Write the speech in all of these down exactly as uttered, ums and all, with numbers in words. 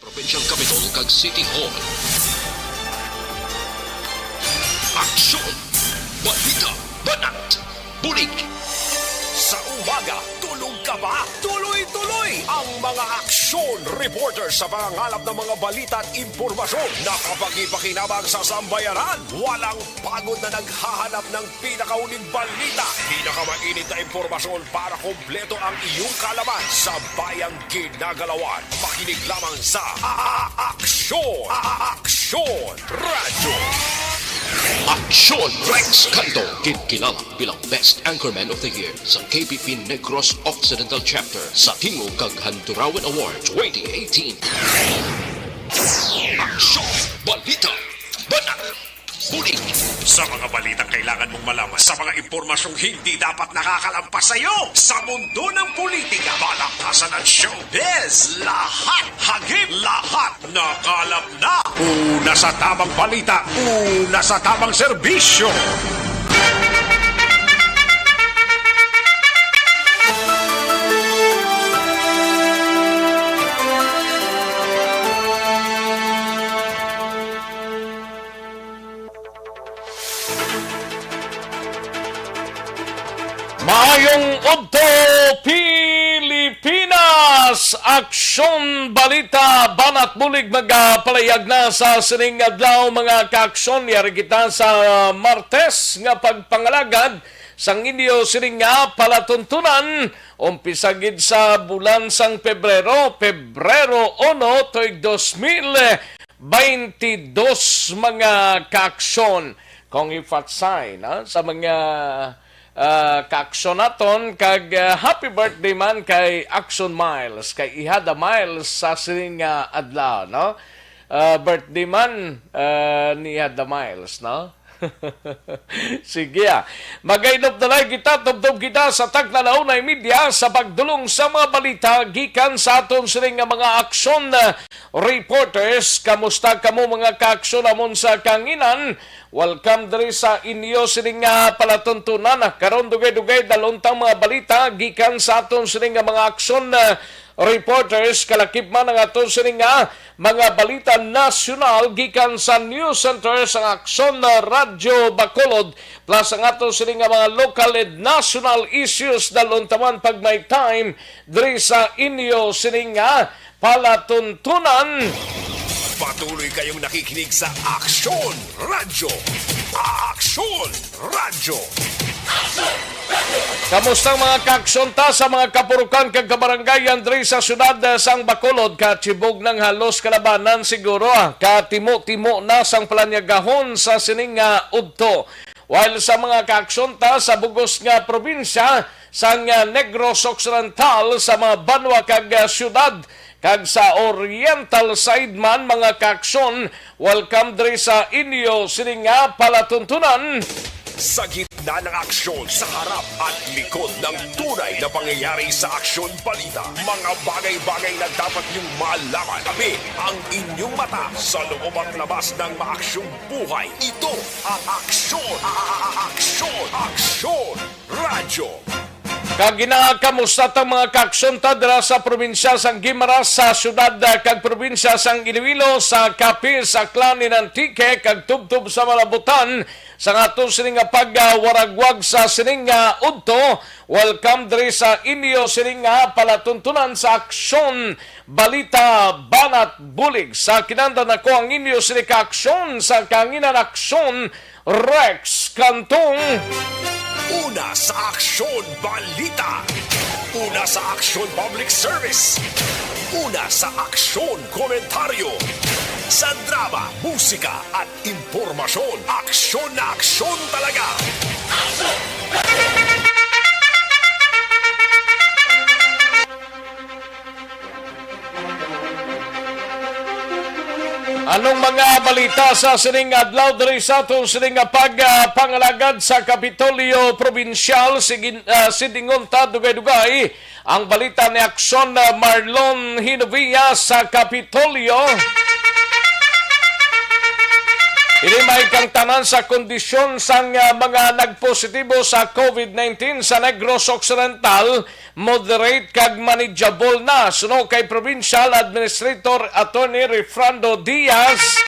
Provincial Capitol kag City Hall. Aksyon! Balita! Banat! Bulig! Sa umaga, tulog ka ba? Tuloy-tuloy ang mga aksyon reporter sa pangangalap ng mga balita at impormasyon na kapakipakinabang sa sambayanan. Walang pagod na naghahanap ng pinakauling balita, pinakamainit na impormasyon para kompleto ang iyong kaalaman sa bayang ginagalawan. Makinig lamang sa A-, A-, Aksyon! A-, A-, Aksyon Radyo! Aksyon! Rex Canto, gid kilala bilang Best Anchorman of the Year sa K P P Negros Occidental Chapter sa Tingog kag Handurawan Award twenty eighteen. Aksyon! Balita! Banat! Bulig! Sa mga balitang kailangan mong malaman, sa mga impormasyong hindi dapat nakakalampas sa iyo, sa mundo ng politika, balaktasan at showbiz, lahat hagip, lahat nakalap na. Una sa tamang balita, una sa tamang serbisyo. Maayong udto, Pilipinas! Aksyon, balita, banat, bulig magapalayag na sa sining adlaw, mga kaaksyon. Yari kita sa Martes nga pagpangalagad sang inyo sining nga palatuntunan. Umpisa gid sa bulan sang Pebrero, Pebrero uno, tuig dos mil, baynte dos, mga kaaksyon. Kong ifatsay na sa mga, ah, kaaksyon naton, kag, ah, happy birthday man kay Aksyon Miles, kay Ihada Miles sa sining nga adlaw, no? Ah, birthday man, ah, ni Ihada Miles, no? Sige, ah. Magainop na lang kita, tubtob kita sa takna na una media sa pagdulong sa mga balita gikan sa aton sining nga mga aksyon, ah, reporters. Kamusta kamo, mga kaaksyon namon sa kanginan? Welcome diri sa inyo sining nga palatuntunan. Karon, dugay-dugay, dal-on tang mga balita gikan sa aton sining nga mga aksyon, ah, reporters, kalakip man ang aton sining nga mga balita nasyonal gikan sa News Center sang Aksyon Radyo Bacolod, plus ang aton sining nga mga local and national issues, dal-on ta man pag may time diri sa inyo sining nga palatuntunan. Patuloy kayong nakikinig sa Aksyon Radyo. Aksyon Radyo. Kamusta ang mga kaaksyon ta sa mga kapurukan kag kabarangayan diri sa siyudad, eh, sang Bacolod? Katibog nang halos kalabanan siguro, ah. Katimo-timo na sang palanyagahon sa sining nga udto. While sa mga kaaksyon ta sa bugos nga probinsya sang, ah, Negros Occidental, sa mga banwa kag, ah, siyudad, kag sa Oriental side man, mga kaaksyon, welcome diri sa inyo sini nga palatuntunan. Sa gitna ng aksyon, sa harap at likod ng tunay na pangyayari sa aksyon balita, mga bagay-bagay na dapat niyong malaman. Kami ang inyong mata sa loob at labas ng maaksyong buhay. Ito ang aksyon, a-, a-, a-, aksyon, aksyon. Radyo. Kag ginakamusta ta, mga kaaksyon ta dira sa probinsya sang Guimaras, sa siyudad, ah, kag probinsya sang Iloilo, sa Capiz, Aklan, in Antique, kag tubtob sa malabutan sa aton sining nga pagwaragwag sa sining nga udto. Welcome diri sa inyo sining nga palatuntunan sa aksyon, balita, banat, bulig. Sa kinandan ako ang inyo sini ka aksyon sa kanginan, aksyon, Rex Cantong. Una sa aksyon balita. Una sa aksyon public service. Una sa aksyon komentaryo. Sa drama, musika at impormasyon. Aksyon na aksyon talaga. Anong mga balita sa sining adlaw diri sa aton sining nga pag, ah, pangalagad sa Kapitolyo Probinsyal? Sige, ah, sidingon ta dugay-dugay ang balita ni Aksyon, ah, Marlon Hinovia sa Kapitolyo. Ini may kangtanan sa kondisyon sang, ah, mga nagpositibo sa covid nineteen sa Negros Occidental, moderate kag manageable na, suno kay Provincial Administrator Attorney Refrando Diaz.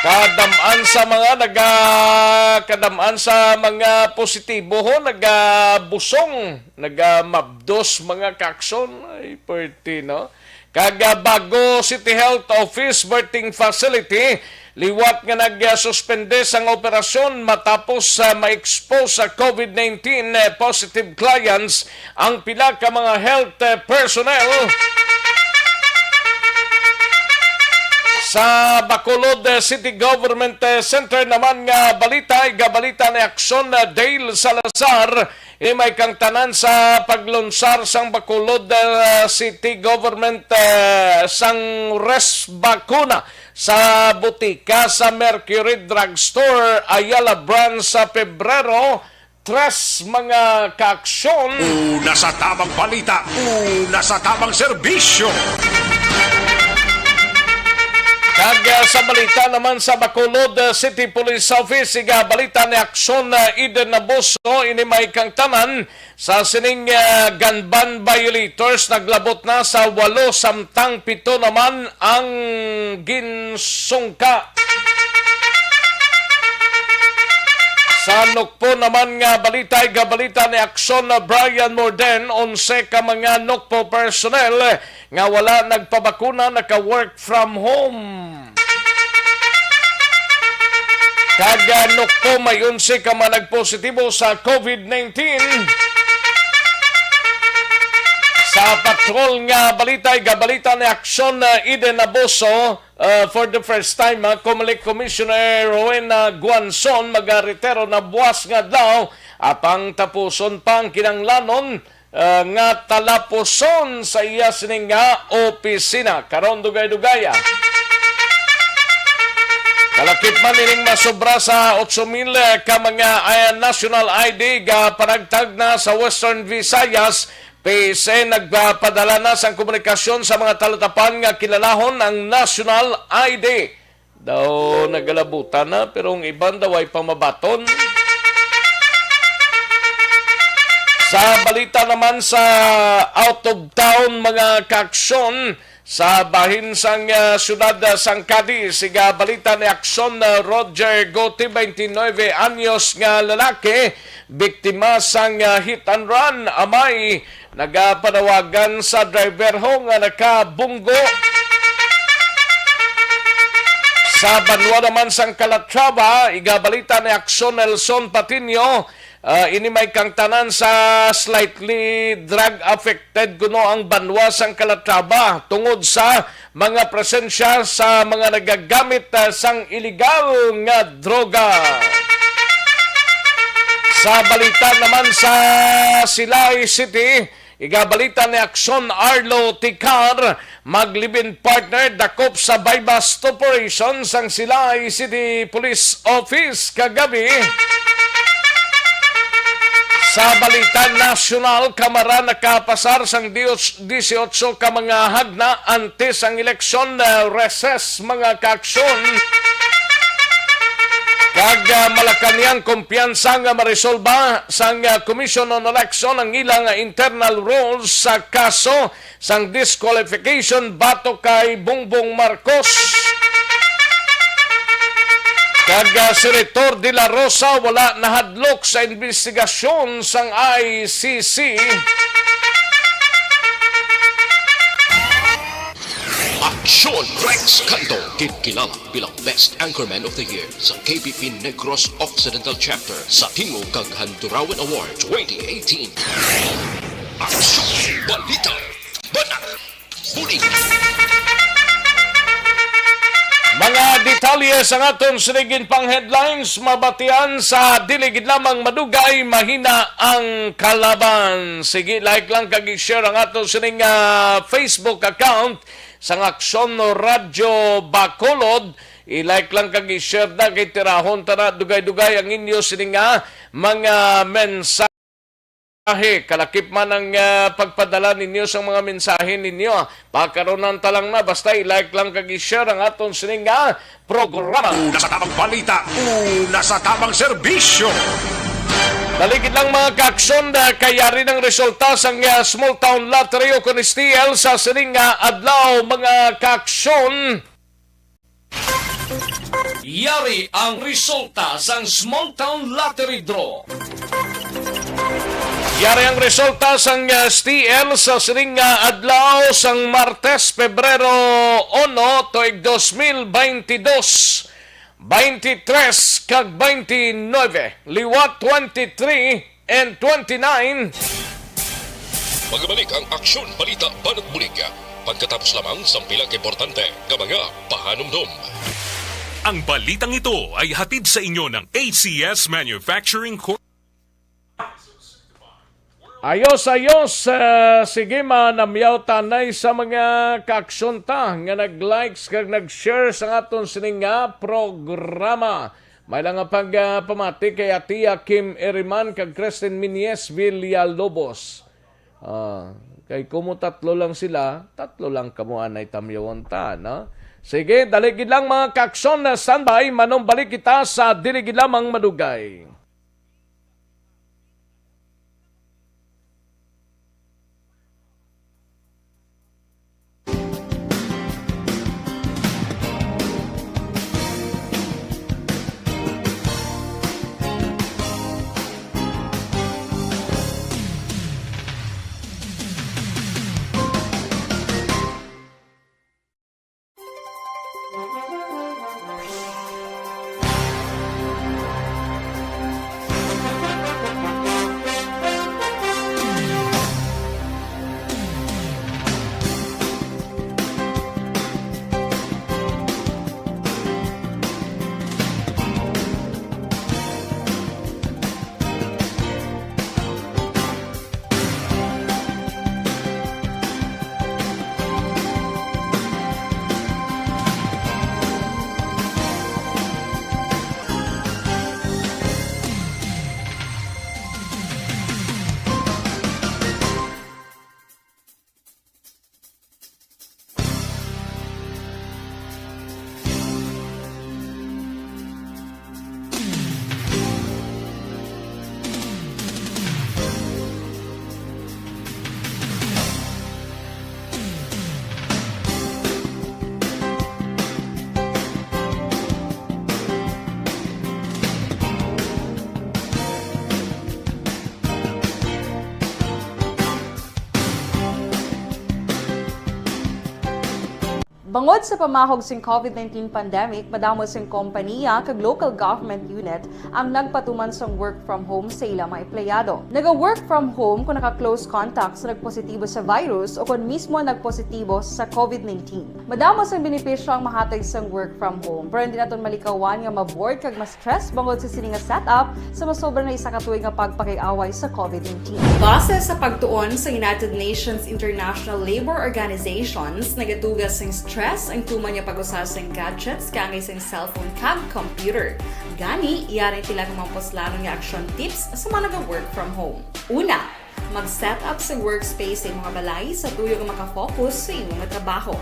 Kadam-an sa mga naga-, kadam-an sa mga positibo ho, nagabusong, nagamabdos, mga kaakson. Ay, pwerte, no? Kag, ah, Bago City Health Office birthing facility, liwat nga nagsuspende sang operasyon matapos, ah, ma-expose sa covid nineteen, eh, positive clients ang pila ka mga health, eh, personnel. Sa Bacolod, eh, City Government, eh, Center naman nga balita, igabalita ni Action, eh, Dale Salazar, imay kang tanan sa paglunsar sang Bacolod, eh, City Government, eh, sang res bakuna sa butika sa Mercury Drugstore, Ayala Branch sa Pebrero, tres, mga kaaksyon. Una sa tabang balita, una sa tabang serbisyo. Kag, ah, sa balita naman sa Bacolod, ah, City Police Office, igabalita ni Aksyon, ah, Eden Naboso, ini may kang tanan sa sining, ah, gun ban violators, naglabot na sa walo samtang pito naman ang ginsungka. Sa Nokpo naman nga balita, igabalita ni Aksyon na Brian Morden, onse ka mga Nokpo personnel nga wala nagpabakuna naka-work from home. Kag, ah, Nokpo, may onse ka mga nagpositibo sa covid nineteen. Sa patrol nga balita, igabalita ni Aksyon, ah, Eden Abuso, ah, for the first time, ah, Comelec Commissioner Rowena Guanzon magaretiro na buwas nga adlaw, apang tapuson pa ang kinahanglanon, ah, nga talapuson sa iya sini nga opisina. Karon, dugay-dugaya. Kalakip man ining masobra sa otso mil ka mga, ah, national I D nga panagtag na sa Western Visayas, P S A nagpadala na sang komunikasyon sa mga talatapan nga kilalahon ang national I D. Daw nagalabutan na, pero ang iban daw ay pamabaton. Sa balita naman sa out of town, mga kaaksyon, sa bahin sang, ah, siyudad, ah, sang Cadiz, siga balita ni Aksyon, ah, Roger Gote, twenty-nine anyos nga lalaki, biktima sang, ah, hit and run. Amay, nagapanawagan sa driver ho nga nakabunggo. Sa banwa naman sang Calatrava, igabalita ni Aksyon Nelson Patiño, ah, ini may kangtanan sa slightly drug affected kuno ang banwa sang Calatrava tungod sa mga presensya sa mga nagagamit, ah, sang iligal nga droga. Sa balita naman sa Silay City, igabalita ni Aksyon Arlo Ticar, mag-live-in partner dakop sa buy-bust operation sang Silay City Police Office kagabi. Sa balita nasyonal, Kamara nakapasar sang dios-, disiotso ka mga hagna antes ang eleksyon, uh, recess, mga kaaksyon. Kag, uh, Malacañang kumpiyansa nga maresolba sang, uh, Commission on Election ang ila nga internal rules sa kaso sang disqualification batok kay Bongbong Marcos. Kag, ah, Senator De La Rosa wala nahadlok sa investigasyon sang I C C. Aksyon Rex Canto, kinkilala bilang Best Anchorman of the Year sa K B P Negros Occidental Chapter sa Tingog kag Handurawan Award twenty eighteen. Aksyon Balita. Bana. Bulig. Mga detalye sa aton sining pang headlines, mabatian sa dili gid lamang madugay, mahina ang kalaban. Sige, like lang kag i-share ang aton sining, ah, Facebook account sang Aksyon Radyo Bacolod. I-like lang kag i-share na kay tirahon ta na dugay-dugay ang inyo sining, ah, mga mensahe. mensahe, kalakip man ang, ah, pagpadala ninyo sang mga mensahe ninyo. Pakaronan ta lang na, basta i-like lang kag i-share ang aton sining nga programa. Una sa tamang balita, una sa tamang serbisyo. Dali gid lang, mga kaaksyon, na kay yari ang resulta sang, ah, Small Town Lottery o kon S T L sa sining nga adlaw, mga kaaksyon. Yari ang resulta sang Small Town Lottery Draw. Yari ang resulta sang, uh, S T L sa sining nga adlaw sang Martes, Pebrero uno, tuig dos mil baynte dos, baynte tres kag baynte nuebe, liwat twenty-three and twenty-nine. Magbalik ang Aksyon Balita Banat Bulig. Pagkatapos lamang sang pila ka importante nga mga pahanumdom. Ang balitang ito ay hatid sa inyo ng A C S Manufacturing Corp. Ayos, ayos. Ah, sige, manamyaw tanay sa mga kaaksyon ta nga nag-likes kag nag-share sa aton sining nga programa. May lang nga pag, ah, pamati kay Atia Kim Eriman kag Kristen Minyes Villalobos. Ah, kay kumo tatlo lang sila, tatlo lang kamo anay tamyawon ta, no? Sige, dali gid lang, mga kaaksyon, na standby, manumbalik kita sa dili gid lamang madugay. Bangod sa pamahog sing COVID nineteen pandemic, madamo sing kompaniya kag local government unit ang nagpatuman sang work from home sa ila mga empleyado. Naga-work from home kung naka-close contact sa nagpositibo sa virus o kon mismo nagpositibo sa COVID nineteen. Madamo sang benepisyo ang mahatag sang work from home, pero hindi naton malikawan nga ma-bored kag ma-stress bangod sa sini nga setup sa masobra na isa ka tuig nga pagpakig-away sa COVID nineteen. Base sa pagtuon sa United Nations International Labour Organizations, nagatuga sing stress ang tuman nga pag-usa sing gadgets kaangay sing cellphone kag computer. Gani, yari sila nga mga puslanon nga action tips sa mga naga-work from home. Una, mag-set up sa workspace sa imo nga balay sa tuyo nga makafocus sa imo nga trabaho.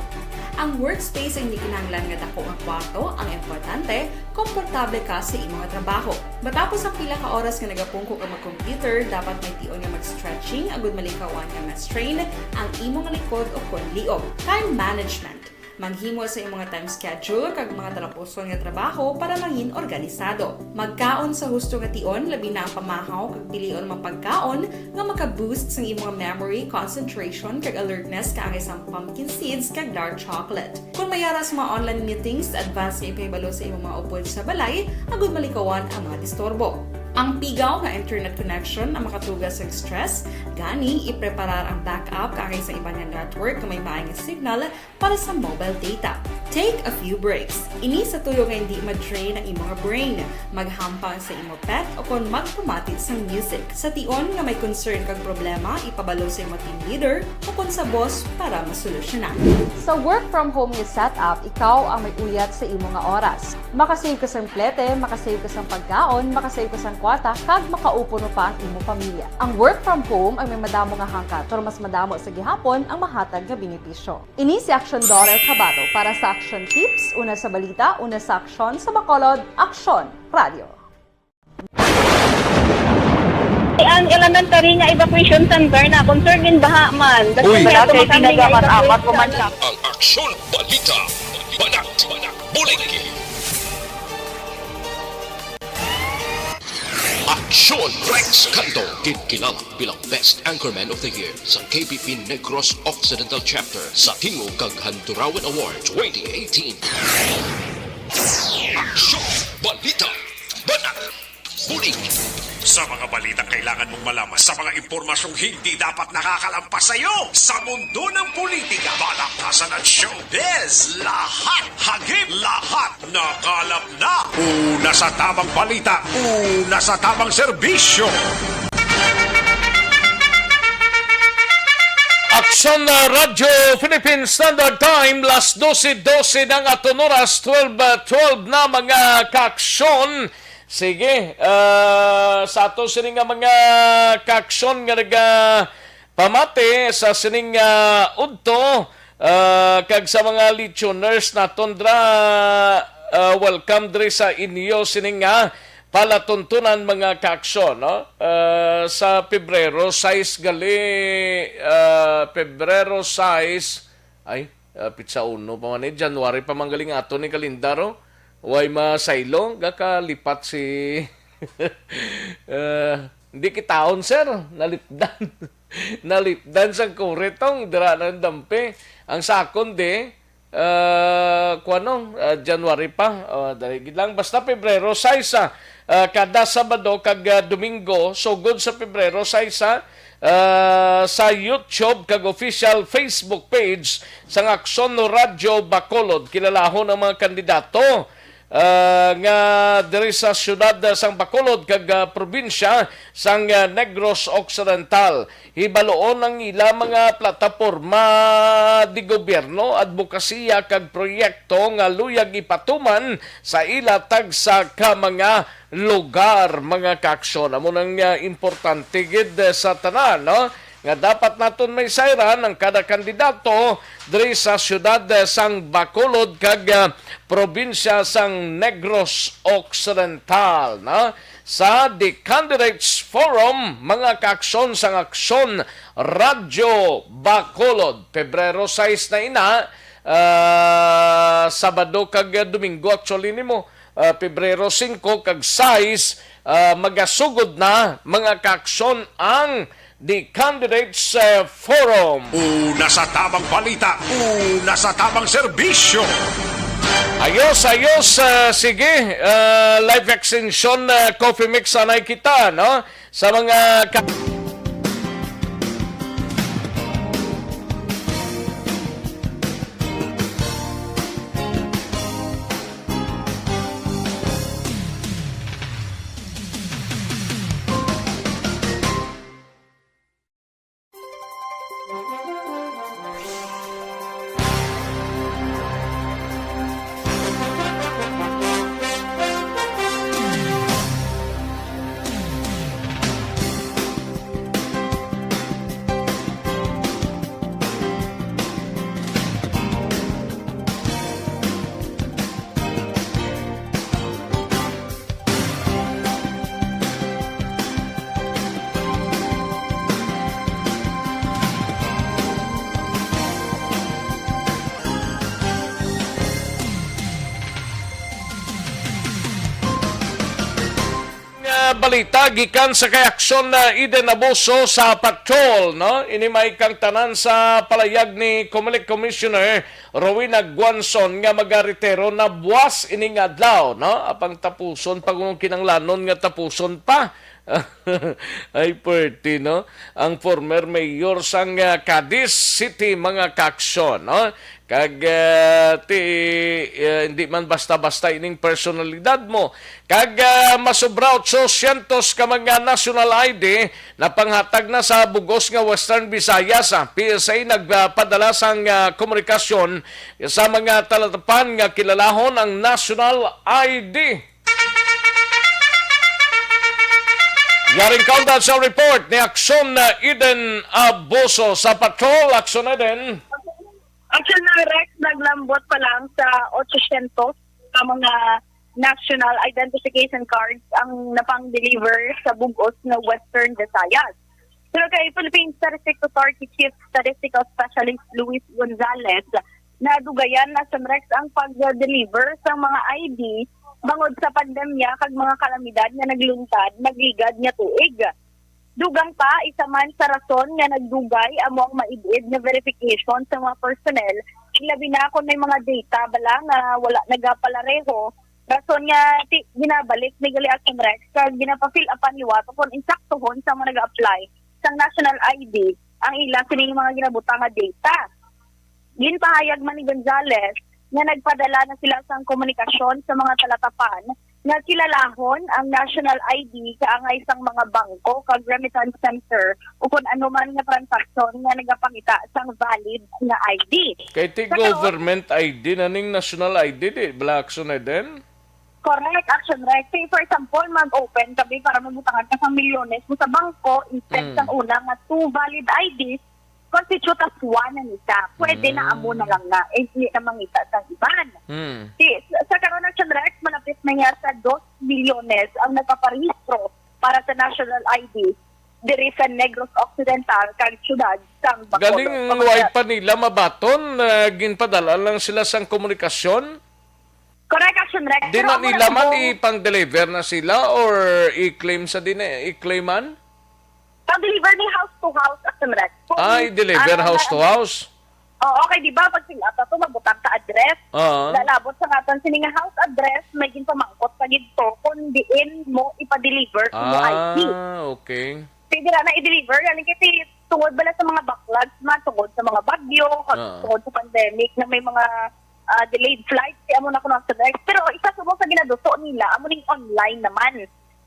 Ang workspace ay hindi kinahanglan nga dako nga kwarto, ang importante, komportable ka sa imo nga trabaho. Matapos ang pila ka oras nga nagapungko ka mag-computer, dapat may tion nga mag-stretching agud malikawan nga ma-strain ang imo nga likod o kon liog. Time management. Maghimo sa imo nga time schedule kag mga talapuson nga trabaho para mangin organisado. Magkaon sa husto nga tion, labi na ang pamahaw kag pilion mga pagkaon nga maka-boost sang imo nga memory, concentration, kag alertness kaangay sang pumpkin seeds kag dark chocolate. Kon may ara sa mga online meetings, advance nga ipahibalo sa imo mga upod sa balay agud malikawan ang mga disturbo. Ang pigaw nga internet connection ang makatuga sang stress, gani ipreparar ang backup kaangay sa iban nga network nga may maay nga signal para sa mobile data. Take a few breaks. Ini sa tuyo nga hindi ma-drain ang imo nga brain. Maghampang sa imo pet o kon magpamati sang music. Sa tion nga may concern kag problema, ipabalo sa imo team leader o kon sa boss para masolusyonan. Sa work from home nga setup, ikaw ang may uyat sa imo nga oras. Makasave ka sang plete, makasave ka sang pagkaon, makasave ka sang kwarta, kag makaupo pa ang imo pamilya. Ang work from home ang may madamo nga hangkat, pero mas madamo sa gihapon ang mahatag nga benepisyo. Ini si Action Daughter Kabato para sa Action Tips, una sa balita, una sa aksyon, sa Bacolod, Aksyon Radio. Ang elementary nga evacuation center na concerned in baha man. Uy. Wala kay pinagamat-amat ko man siya. Ang Aksyon Balita, Banat, Bulig. Aksyon Rex Canto, ginkilala bilang Best Anchorman of the Year sa K P P Negros Occidental Chapter sa Tingog kag Handurawan Award twenty eighteen. Aksyon Balita, Banat, Bulig. Sa mga balitang kailangan mong malaman, sa mga impormasyong hindi dapat nakakalampas sa iyo, sa mundo ng politika, balaktasan at showbiz, lahat, hagip, lahat, nakalap na. Una sa tamang balita, una sa tamang serbisyo. Aksyon na Radyo Philippine Standard Time, las dose dose na ang aton oras, twelve, ah, twelve na, mga kaaksyon. Sige, ah, sa ato sini nga mga kaaksyon nga nagapamati sa sining, ah, udto, ah, kag sa mga listeners naton dra, ah, welcome diri sa inyo sining nga palatuntunan, mga kaaksyon, no? Ah, sa Pebrero sais gali, ah, Pebrero sais, ay, ah, pitsa uno pa man ni, January pa man gali nga aton ni kalendar, oh. Way masaylo, gakalipat si, ah, hindi kitaon, sir, nalipdan. Nalipdan sang kuritong, dira na ang dampi. Ang sakon di, ah, kuwano, ah, January pa. Ah, dali gid lang. Basta Pebrero sais, ah, ah, kada Sabado kag, ah, Domingo, sugod sa Pebrero sais, ah, ah, sa YouTube kag official Facebook page sang Aksyon Radyo Bacolod, kilalahon ang mga kandidato, ah, nga diri sa siyudad, ah, sang Bacolod kag, ah, probinsya sang, ah, Negros Occidental. Hibaluon ang ila mga plataporma de gobyerno, adbokasiya kag proyekto nga luyag ipatuman sa ila tagsa ka mga lugar, mga kaaksyon. Amo nang, ah, importante gid, ah, sa tanan, no? Nga dapat naton maisayran ang kada kandidato diri sa siyudad, ah, sang Bacolod kag, ah, probinsya sang Negros Occidental, no? Sa The Candidates Forum, mga kaaksyon sang Aksyon Radyo Bacolod. Pebrero sais na ina, ah, Sabado kag Domingo, actually, nimo, ah, Pebrero singko kag sais, ah, magasugod na, mga kaaksyon, ang The Candidates, ah, Forum. Una sa tamang balita, una sa tamang serbisyo. Ayos, ayos, ah, sige, ah, life extension, ah, coffee mix anay kita, no? Sa mga ka- Nga balita gikan sa kay Aksyon na Eden Abuso sa Patrol, no? Ini may kang tanan sa palayag ni Comelec Commissioner Rowena Guanzon nga magaretiro na buwas ining adlaw, no? Apang tapuson pa kung kinanglanon nga tapuson pa. Ay, perti, no? Ang former mayor sang, ah, Cadiz City, mga kaaksyon, no? Kag, ah, ti, ah, hindi man basta-basta ining personalidad mo. Kag, ah, masobra otsosyentos ka mga national I D na panghatag na sa bugos nga Western Visayas. Ah, P S A nagpadala sang, ah, komunikasyon sa mga talatapan nga kilalahon ang national I D. Yaring kaundan sa report ni Aksyon na Eden Abuso sa patrol. Aksyon, Eden. Actually, na Rex, naglambot pa lang sa otsosyentos ka mga national identification cards ang napang-deliver sa bug-os nga Western Visayas. Pero kay Philippine Statistics Authority Chief Statistical Specialist Luis Gonzalez, nadugayan na sa Rex ang pag-deliver sa mga I D bangod sa pandemya kag mga kalamidad nga nagluntad, nagligad nga tuig. Dugang pa, isa man sa rason nga nagdugay amo ang maid-id nga verification sa mga personnel, ilabi na kon may mga data bala nga wala nagapalareho, rason nga ti-, ginabalik ni gali Action Rex kag ginapafill upan liwat kon insaktuhon sa mga nag-a-apply sang national I D ang ila sining mga ginabutang nga data. Ginpahayag man ni Gonzales nga nagpadala na sila sang komunikasyon sa mga talatapan nga kilalahon ang national I D kaangay sang mga bangko kag remittance center o kon ano man nga transaksyon nga nagapangita sang valid nga I D. Kay ti Sa karon, government I D na ning national I D, di bala, Action Eden? Correct, Action Rex. Say, for example, mag-open ka, be, para mabutangan ka sa milyones mo sa bangko, instead Mm. sang una nga two valid I Ds, constitute as one na ni siya. Pwede na amo na Mm. lang na, eh, hindi na mangita sa iban. Mm. Si, sa, sa karon, Action Rex, malapit na niya sa dos milyones ang nagpaparehistro para sa national I D diri sa Negros Occidental kag siyudad sang Bacolod. Galing, Pamagkat- way pa nila mabaton, ah, ginpadala lang sila sang komunikasyon? Correct, Action Rex. Di Pero na amo na nila man siguro ipang-deliver na sila or i-claim sa din, eh, i-claim man? Pang-deliver ni house to house, Action Rex. Kung, Ah, i-deliver ano, house to ano, house? Oo, okay, di ba? Pag sila pa to, mabutang sa address. Oo. Lalabot sa ngatan sini nga house address, may ginpamangkot pa gid to kung diin mo ipa-deliver sa I D. Ah, okay. Pwede ra na i-deliver, galing kasi tungod bala sa mga backlogs man, tungod sa mga bagyo, kag Oo. tungod sa pandemic na may mga, ah, delayed flights, kaya mo na kuno sa direct. Pero isa subong sa ginaduso nila, amo ning online naman.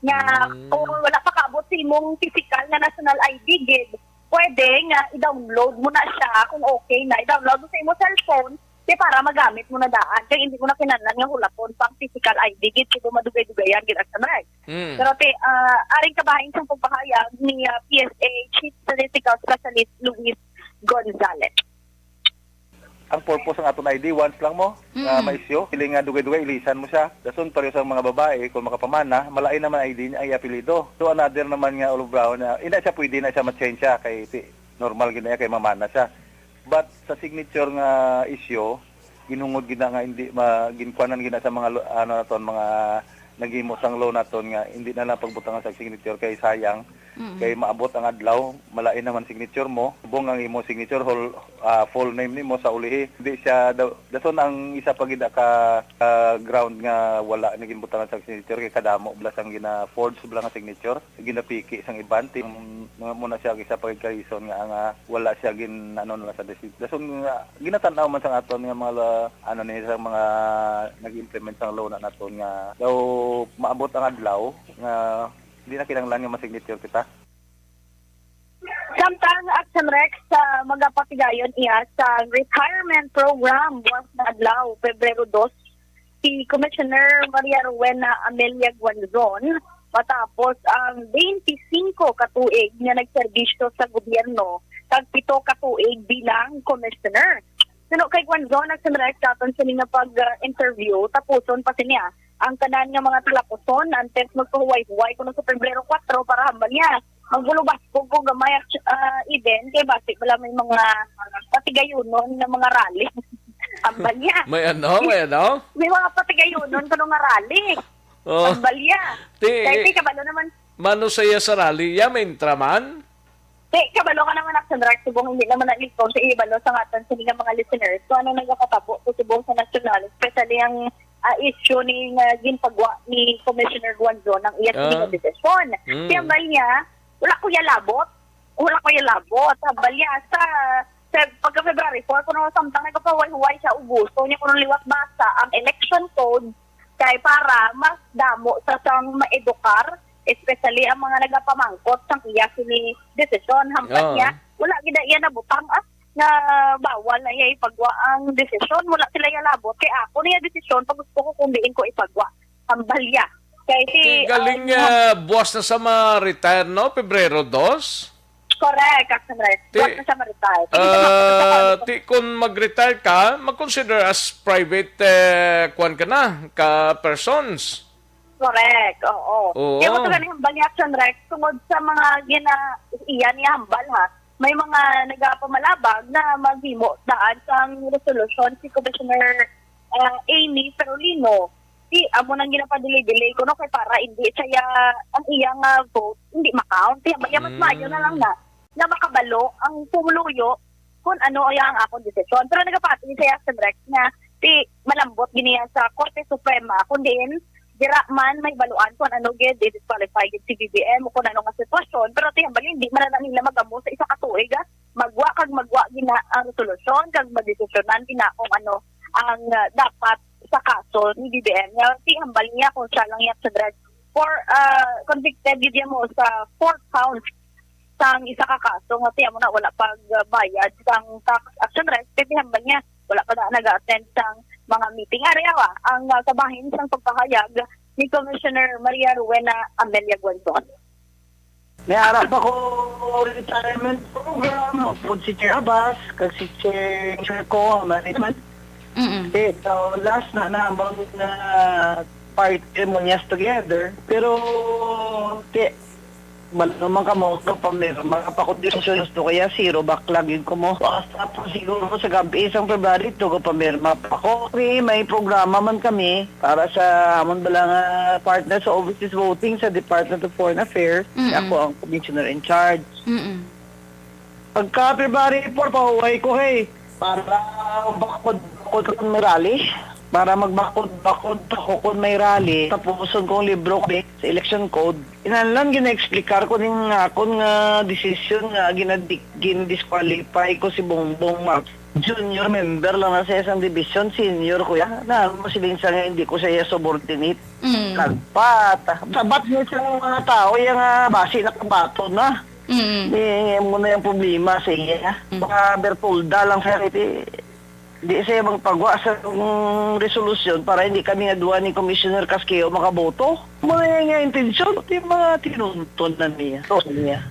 Nga, Mm. kung wala pa kaabot sa imong physical nga national I D gid, pwede nga i-download mo na siya kung okay na. I-download mo sa imong cellphone, di para magamit mo na daan. Kaya hindi mo na kinahanglan nga hulaton pang physical I D gid, kung madugay-dugayan gid ang sanay. Mm. Pero ti, ah, aring kabahin sang pagpahayag ni, ah, P S A Chief Statistical Specialist Luis Gonzalez. Ang purpose ng aton I D, once lang mo, nga Mm. ma-issue. Dili nga dugay-dugay, ilisan mo siya. Dason, pareho sa mga babae, kung makapamana, malain naman I D niya, ay apelido. So, another naman nga olive brown, ah, ina siya, pwede na siya ma-change siya, kay ti-, normal gid na kay mamana siya. But sa signature nga issue, ginhungod gid na nga hindi ma-, ginkuanan gid na sa mga lo-, ano naton, mga naghimo sang law naton nga hindi na lang pagbutangan sa signature kay sayang, Mm. kay maabot ang adlaw, malain naman signature mo, subong ang imo signature, whole, ah, full name nimo sa ulihi. Hindi siya daw, dason ang isa pa gid ka, ka ground nga wala na ginbutangan sa signature kay kadamo bala sang gina-forge bala nga signature, ginapiki sang iban. Ti-, muna siya ang isa pa gid ka reason nga, nga wala siya gin-, ano na sa desi-, dason nga ginatan-aw man sang aton nga mga la-, ano ni, sa mga nag-implement sang law na naton nga daw maabot ang adlaw nga di na kinahanglan nga ma-signature kita. Samtang Action Rex, sa magapatigayon iya sa retirement program buwas na adlaw, Pebrero dos, si Commissioner Maria Rowena Amelia Guanzon matapos ang twenty-five ka tuig nga nagserbisyo sa gobyerno kag pito ka tuig bilang commissioner. Suno kay Guanzon, nagsinrek daton sini nga pag-interview, tapuson pa siya ang tanan nga mga talapuson antes magpahuway-huway kuno sa Pebrero kuwatro para hambal niya. Magbulubas ko ko gamay, ah, Eden, kay basi wala may mga patigayunon nga mga rally. Hambal niya. May ano? May ano? May mga patigayunon kuno nga rally. Oh. Hambal niya. Ti-, Kay, ti, kabalo naman. Mano sa iya sa rally, iya may intraman? Ti, kabalo ka naman, Action Rex, subong hindi naman nag-ikom sa ibalo sa ngatan sa mga listeners. So, ano nagakatabo sa subong sa nasyonal, especially ang, ah, issue ni nga ginpagwa ni Commissioner Guanzon ang iya Ah. sini nga desisyon. Mm. Kaya hambal niya, wala ko yalabot. Wala ko yalabot. Hambal niya, sa, sa pagka February four, kuno samtang nagapahuway-huway siya, ubuso niya kuno liwat basa ang election code kay para mas damo sa sang maedukar, especially ang mga nagapamangkot sang iya sini desisyon. Hambal Yeah. niya, wala gid iya nabutang, ah, nga bawal na iya ipagwa ang desisyon. Wala sila yalabot. Kay ako niya desisyon pag gusto ko kung diin ko ipagwa. Hambal niya. Kay si, Ti galing, um, ah, buwas na sa ma-retire, no? Pebrero dos? Correct, Captain Rex. Ti, Buwas na siya ma-retire. Sige, sa ah, mga ti, kung mag-retire ka, mag-consider as private, eh, kwan ka na, ka persons. Correct, oo. Oo. Kaya mo to gani hambal ni Action Rex, tungod sa mga gina-, iya niya hambal, ha. May mga nagapamalabag na maghimo daan sang resolusyon si Commissioner, ah, Amy Perolino. Di, amo nang ginapadelay-delay ko, no, kay para hindi siya, ang iya nga vote, hindi ma-count. Kaya, kaya mas Mm. maayo na lang na, na makabalo ang pumuluyo kung ano ay ang akong desisyon. Pero nagapati siya sa Rex nga, di, malambot gini yan sa Korte Suprema. Kung diin, dira man may baluan kung ano gid, i-disqualify gid si B B M o kung ano nga sitwasyon. Pero ti, hambal, hindi man na nila magamo sa isa ka tuig, ah. Magwa kag magwa gina ang resolusyon kag madesisyonan gina kung ano ang, ah, dapat sa kaso ni B B M. Nga, ti, hambal niya kung siya lang yan sa drug. For, ah, convicted gid mo sa four counts sang isa ka kaso nga ti amo na wala pagbayad sang tax. Action Rex, ti hambal niya wala pa na nag-attend sang mga meeting. Ari awa ang, ah, kabahin sang pagpahayag ni Commissioner Maria Rowena Amelia Guanzon. May ara pa ko retirement program, upod si Chair Abbas, kag si Chair, Chair ko, Marie naman. Mm-mm. Okay, so last na, na, bang na party mo niya together. Pero, ti, man naman ka mo, ka pa, may, mga pakondisyon, gusto kaya zero, backlog yun ko mo. Tapos siguro sa gabi, isang February, to, ka pa, may, mga pako. Okay, may programa man kami para sa amon bala nga partner sa overseas voting sa Department of Foreign Affairs. Mm-mm. Ako ang commissioner in charge. Mm-mm. Pagka February four, pahuway ko, hey, para bakod-bakod kung may rally. Para magbakod-bakod ako kung may rally. Tapuson kong libro ko, eh, sa election code. Inanlan, gina-explicar ko ning akon nga desisyon nga ginadik-, gin-disqualify ko si Bongbong Marcos. Junior member lang na sa isang division, senior ko ya. Na, mo siling sa nga hindi ko siya subordinate. Mm. Nagpat. Sabat niya sa mga tao, yung, ah, basi nakabaton na. Mm. Di, mo na yung problema sa iya. Mm. Mga Bertolda lang sa iti. Di siya magpagwa sa, mm, resolusyon para hindi kami nga duwa ni Commissioner Casqueo makaboto. Mo na yung, yung intensyon, yung mga tinunton na niya. To niya.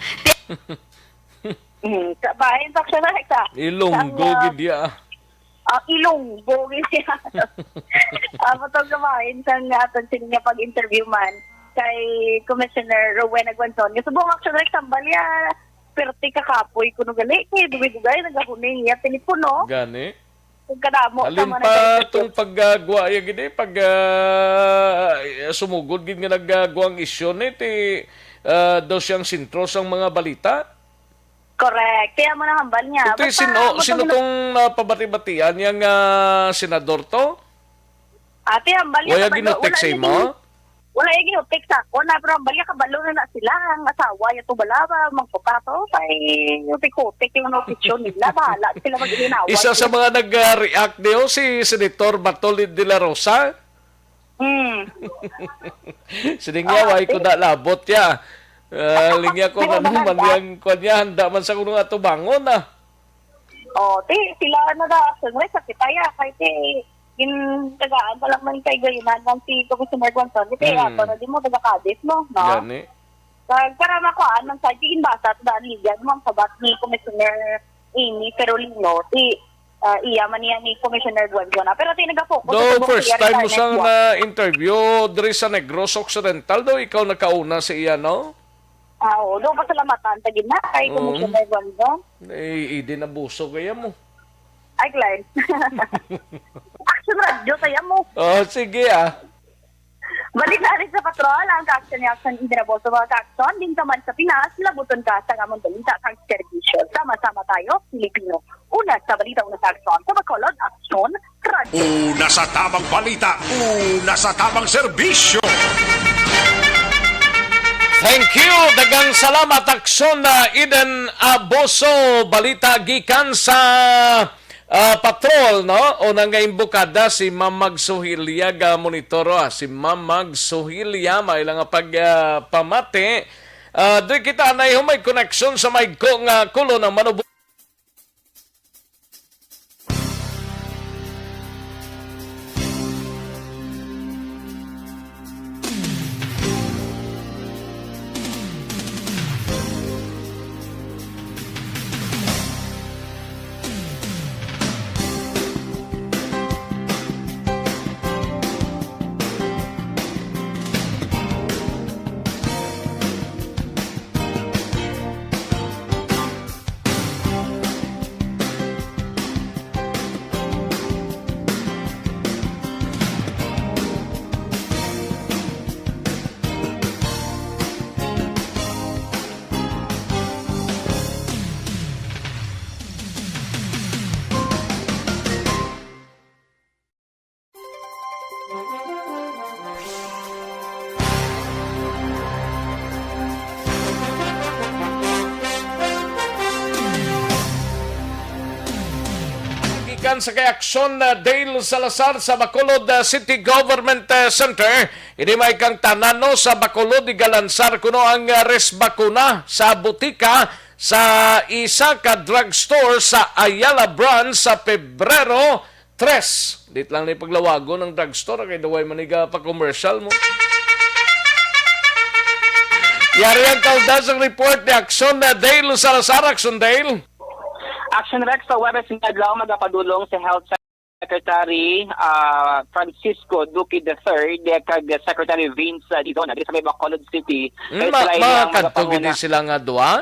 Mm, sa bahin sa Action Rex, ah. Ilonggo Ang, ah, gid ya. Ah, Ilonggo gid ya. Ah, matog sa bahin sa nga aton sini nga pag-interview man kay Commissioner Rowena Guanzon. Nga subong, Action Rex, hambal ya, perti ka kapoy kuno gali kay dugay-dugay nagahuning ya telepono. Gani. Kung kadamo sa Halin mga pa nagre-report. Tong paggagwa ya gid, eh, pag, ah, sumugod gid nga naggagwa ang isyu ni ti, ah, daw siyang sentro sang mga balita. Correct. Kaya mo nahambal niya. Ito yung Basta sino, matag sino gina- tong napabati-batian yang, ah, senador to? Ate, hambal niya Wala kabalo, ginutik wala sa niya imo? gin-, wala niya ginutik sa ako na, pero hambal niya kabalo na na sila. Ang asawa niya to bala ba, magputato. Kay utik-utik yung opinion nila. Bahala sila mag-inaway. Isa sa mga nag-react niyo, si Senator Batol de la Rosa. Hmm. Sining Ah, yaw, ay okay. Ko na labot ya. Ah, lingya ko Pero na naman maganda. Yang kwan niya, handa man sa kuno nga tubangon, ah. Oh, ti, sila na da, siyempre, sa kita ya, kay ti, gin-, tagaan pa lang man kay Gayunan lang si Commissioner Guanzon, ti, Hmm. Ato na di mo, taga Cadiz, no? No? Gani. Kag para makuhaan man sa, ti, ginbasa, ta daan ligan mo ang sabat ni Commissioner Amy Perolino, ti, ah, iya man niya ni Commissioner Guanzon, ah. Pero ti, nagafocus Do, sa tubong first siya time mo retirement sang, mo. Ah, interview diri sa Negros Occidental, do, ikaw nakauna sa iya, no? Ah, oo. Do, pasalamatan ta gid na kay Oo. Commissioner Guanzon. Eh, idi na buso kaya mo. Ay, Glenn. Action Radio kaya mo. Oh, sige, ah. Balik na rin sa patrol ang Kaaksan ni Action Idinaboso, mga Kaakson. Din ka man sa Pinas, labuton ka sa amon balita kag serbisyo. Sama-sama tayo, Pilipino. Una sa balita, una sa aksyon. Sa Bacolod, aksyon, radyo. Una sa tamang balita, una sa tamang serbisyo. Thank you. Daghang salamat, Aksyon na Eden Aboso. Balita gikan sa ah, patrol, no? Una nga imbokada si Mamag Suhilya, ga monitor, ah, si Mamag Suhilya, may lang nga pag, ah, pamati. Ah, di kita na humay koneksyon sa may ko nga kulo ng manubo. Gikan sa kay Aksyon, ah, Dale Salazar sa Bacolod, ah, City Government, ah, Center, ini may kang tanan, no, sa Bacolod, igalansar kuno ang, ah, res bakuna sa butika sa isa ka drugstore sa Ayala Branch sa Pebrero tres. Dit lang ni paglawagon ang drugstore, kay daway man iga pa commercial mo. Yari ang kaundas ang report ni Aksyon na Dale Salazar. Aksyon Dale. Action Rex, sa Huwebes nga adlaw, magapadulong si Health Secretary, ah, Francisco Duque the third, eh, kag Secretary Vince, ah, Dizon, diri sa may Bacolod City. Mm, kay ma-, sila ini ang makadto gid magapanguna. Sila nga duha?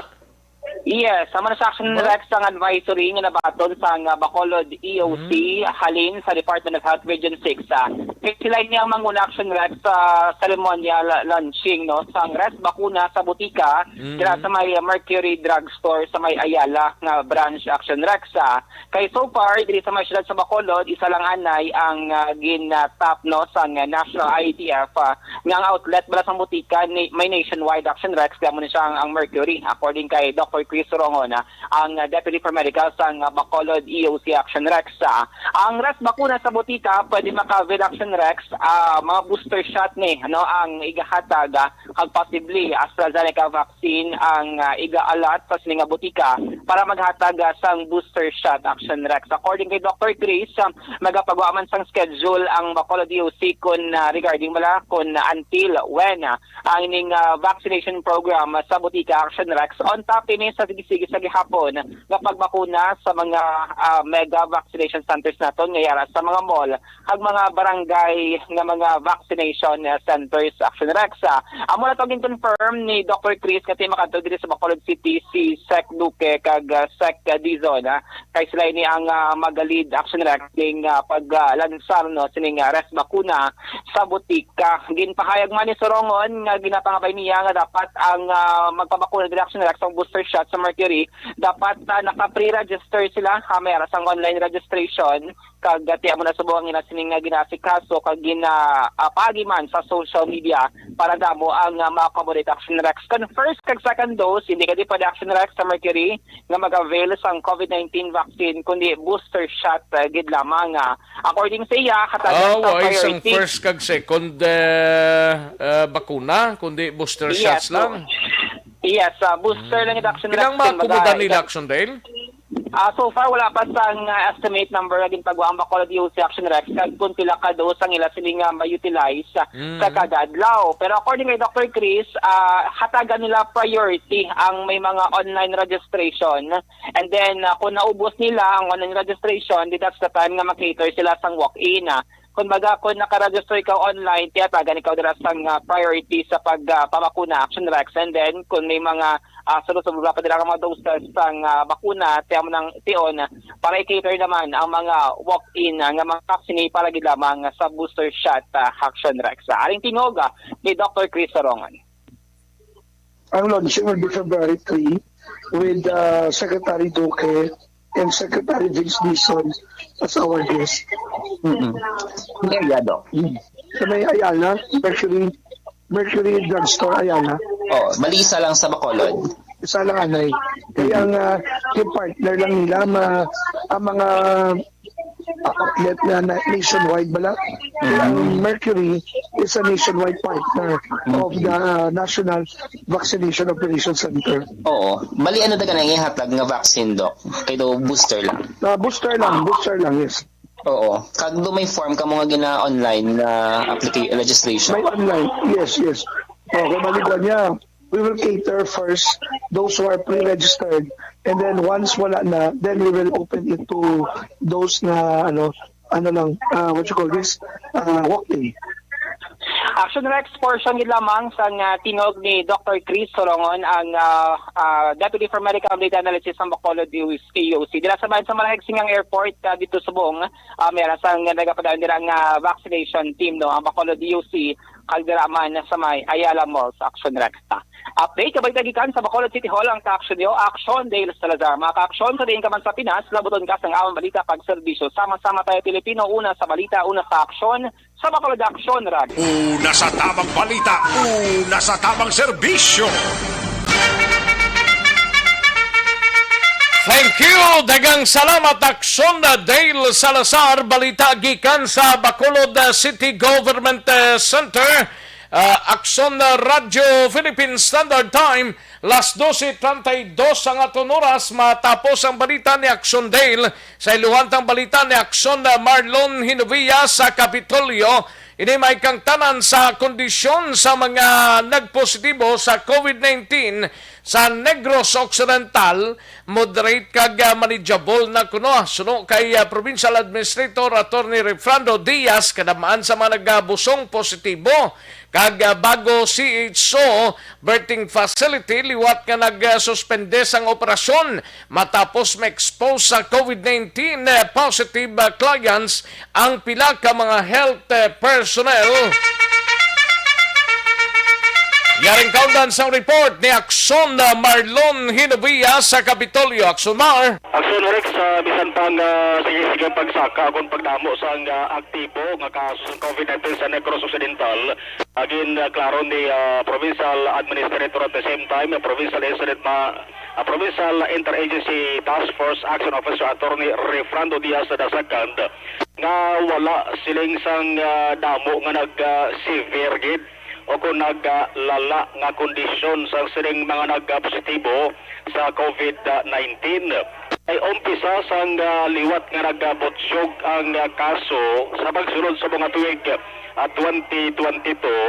Yes, sama na sa Action Ba? Rex ang advisory nga nabaton sa nga Bacolod E O C, Mm. halin sa Department of Health Region six, ah. Kay sila ini ang manguna, Action Rex, sa ceremonial launching, no, sang res bakuna sa butika, Mm. dira sa may Mercury Drugstore sa may Ayala nga branch, Action Rex, ah. Kay so far, diri sa may siyudad sa Bacolod, isa lang anay ang, ah, gin-, ah, top, no, sang, ah, National I A T F, ah, nga ang outlet bala sang butika ni, may nationwide, Action Rex, kaya mo ni siya ang, ang Mercury, according kay Doctor Chris Rongon, ah, ang, ah, Deputy Paramedical sang, ah, Bacolod E O C, Action Rex. Ah, ang res bakuna sa butika, pwede maka-avail, Action Rex, ah, mga booster shot ni, ano, ang igahatag, ah, kag possibly AstraZeneca vaccine ang, ah, iga-allot sa sini nga butika para maghatag, ah, sang booster shot, Action Rex. According kay Doctor Chris, ah, magapagawa man sang schedule ang Bacolod E O C kun, ah, regarding bala kun, ah, until when, ah, ang ining, ah, vaccination program, ah, sa butika, Action Rex. On top ini sa sige-sige sa gihapon nga pagbakuna sa mga, ah, mega vaccination centers naton nga yara sa mga mall kag mga barangay nga mga vaccination, ah, centers, Action Rex. Ah, amo na to gin-confirm ni Doctor Chris nga ti makadto diri sa Bacolod City si Sec Duque kag, ah, Sec Dizon, ah, kay sila ini ang, ah, magalid, Action Rex, ning, ah, pag, ah, lansar, no, sining, ah, res bakuna sa butika. Ginpahayag man ni Sorongon nga ginapangabay niya nga dapat ang, ah, magpabakuna diri, Action Rex, ang booster shot sa Mercury, dapat, ah, naka-pre-register sila, ah, may ara sang online registration. Kag, ah, ti amo na subong ang ila sining nga ginaasikaso kag gina-, ah, paagi man sa social media para damo ang, ah, ma-accommodate, Action Rex. Kon first kag second dose, hindi ka di pwede, Action Rex, sa Mercury nga mag-avail sang COVID nineteen vaccine, kundi booster shot, ah, gid lamang, ah. According sa iya, hatagan Ah, sa wa isang priority. First kag second, eh, eh, bakuna, kundi booster Yes, shots so, lang. Yes, ah, booster lang ito, Action Rex. Pilang mga kumbaga, kumbaga nila, ika- Action Dale? Ah, so far, wala pa sang, ah, estimate number nga ginpagwa ang Bacolod E O C, Action Rex, kag kung pila ka dose ang ila sini nga ma-utilize, ah, Mm. sa kada adlaw. Pero according kay Doctor Chris, ah, hatagan nila priority ang may mga online registration. And then, ah, kung naubos nila ang online registration, di that's the time nga mag-cater sila sang walk-in, ah. Kumbaga, kung naka-register ikaw online, tiyatagan ikaw dira sang, ah, priority sa pag, ah, pabakuna, Action Rex. And then, kung may mga ah, sa lusog pa dira nga mga doses sang, ah, bakuna, tiyan mo nang tion, ah, para i-cater naman ang mga walk-in, ah, nga mga vaccine para gid lamang sa booster shot, ah, Action Rex. Ah, aring tingog, ah, ni Doctor Chris Sorongon. Ang launching will be February three with, uh, Secretary Duque and Secretary Vince Dizon as our guest. Mm-mm. May area, Doc? Mm. Sa may Ayala, Mercury, Mercury Drugstore, Ayala. Oh, bali isa lang sa Bacolod. Isa lang, anay. Kaya ang, uh, yung partner lang nila, ma-, ang mga outlet na, na nationwide bala. Kaya ang Mercury is a nationwide partner of the, uh, National Vaccination Operation Center. Oo. Bali, ano daw ang ihatag nga vaccine, Doc? Kay daw booster lang? Ah, booster lang, booster lang, yes. Oo. Kag do may form kamo nga gina-online nga applica-, registration? May online, yes, yes. Okay, maligwa niya. We will cater first those who are pre-registered, and then once wala na, then we will open it to those na, ano, ano lang, uh, what you call this, uh, walk-in. Action Rex, portion gid lamang sang, ah, tingog ni Doctor Chris Sorongon, ang, ah, ah, Deputy for Medical Data Analysis sa Bacolod D O C. Dira sa bayan sa Marahegsingang Airport, ah, dito sa buong, ah, may ara sang nagapadayon dira nga vaccination team, no, ang Bacolod D O C, kag dira man sa may Ayala Mall sa Action Rex. Update, kabalita gikan sa Bacolod City Hall ang ka-aksyon niyo, Aksyon Dale Salazar. Mga ka-aksyon, sa diin ka man sa Pinas, labuton ka sang amang balita kag serbisyo. Sama-sama tayo, Pilipino, una sa balita, una sa aksyon, sa Bacolod Aksyon, Rag. Una sa tamang balita, una sa tamang serbisyo. Thank you. Daghang salamat, Aksyon Dale Salazar. Balita gikan sa Bacolod, uh, City Government, uh, Center. Ah, Aksyon, ah, Radyo Philippine Standard Time, las doce treinta y dos ang aton oras. Matapos ang balita ni Aksyon Dale, sa iluhan tang balita ni Aksyon, ah, Marlon Hinovia sa Kapitolyo. Ini may kangtanan sa kondisyon sa mga nagpositibo sa COVID nineteen sa Negros Occidental, moderate kag, ah, manageable na kuno. Suno kay, ah, Provincial Administrator Attorney Refrando Diaz, kadam-an sa mga nagabusong positibo kag, ah, bago C H O birthing facility liwat nga nagsuspende sang operasyon matapos ma-expose sa COVID nineteen, ah, positive, ah, clients ang pila ka mga health, eh, personnel. Yaring kaundan sang report ni Aksyon, ah, Marlon Hinovia sa Kapitolyo. Aksyon Mar. Aksyon Rex, ah, bisan pa nga sige-sige pagsaka akon pagdamo sang, ah, aktibo nga kaso sang COVID nineteen sa Negros Occidental, agin, ah, klaro ni, ah, Provincial Administrator at the same time, ah, Provincial Incident Ma-, ah, Provincial Interagency Task Force Action Officer Attorney Refrando Diaz the second, nga wala siling sang, ah, damo nga nag, ah, severe gid o kon nag, ah, lala nga kondisyon sang sining mga nag, ah, positibo sa COVID nineteen. Ay umpisa sang, ah, liwat nga nagabutyog ang, ah, kaso sa pagsulod sa mga tuig, ah, twenty twenty-two,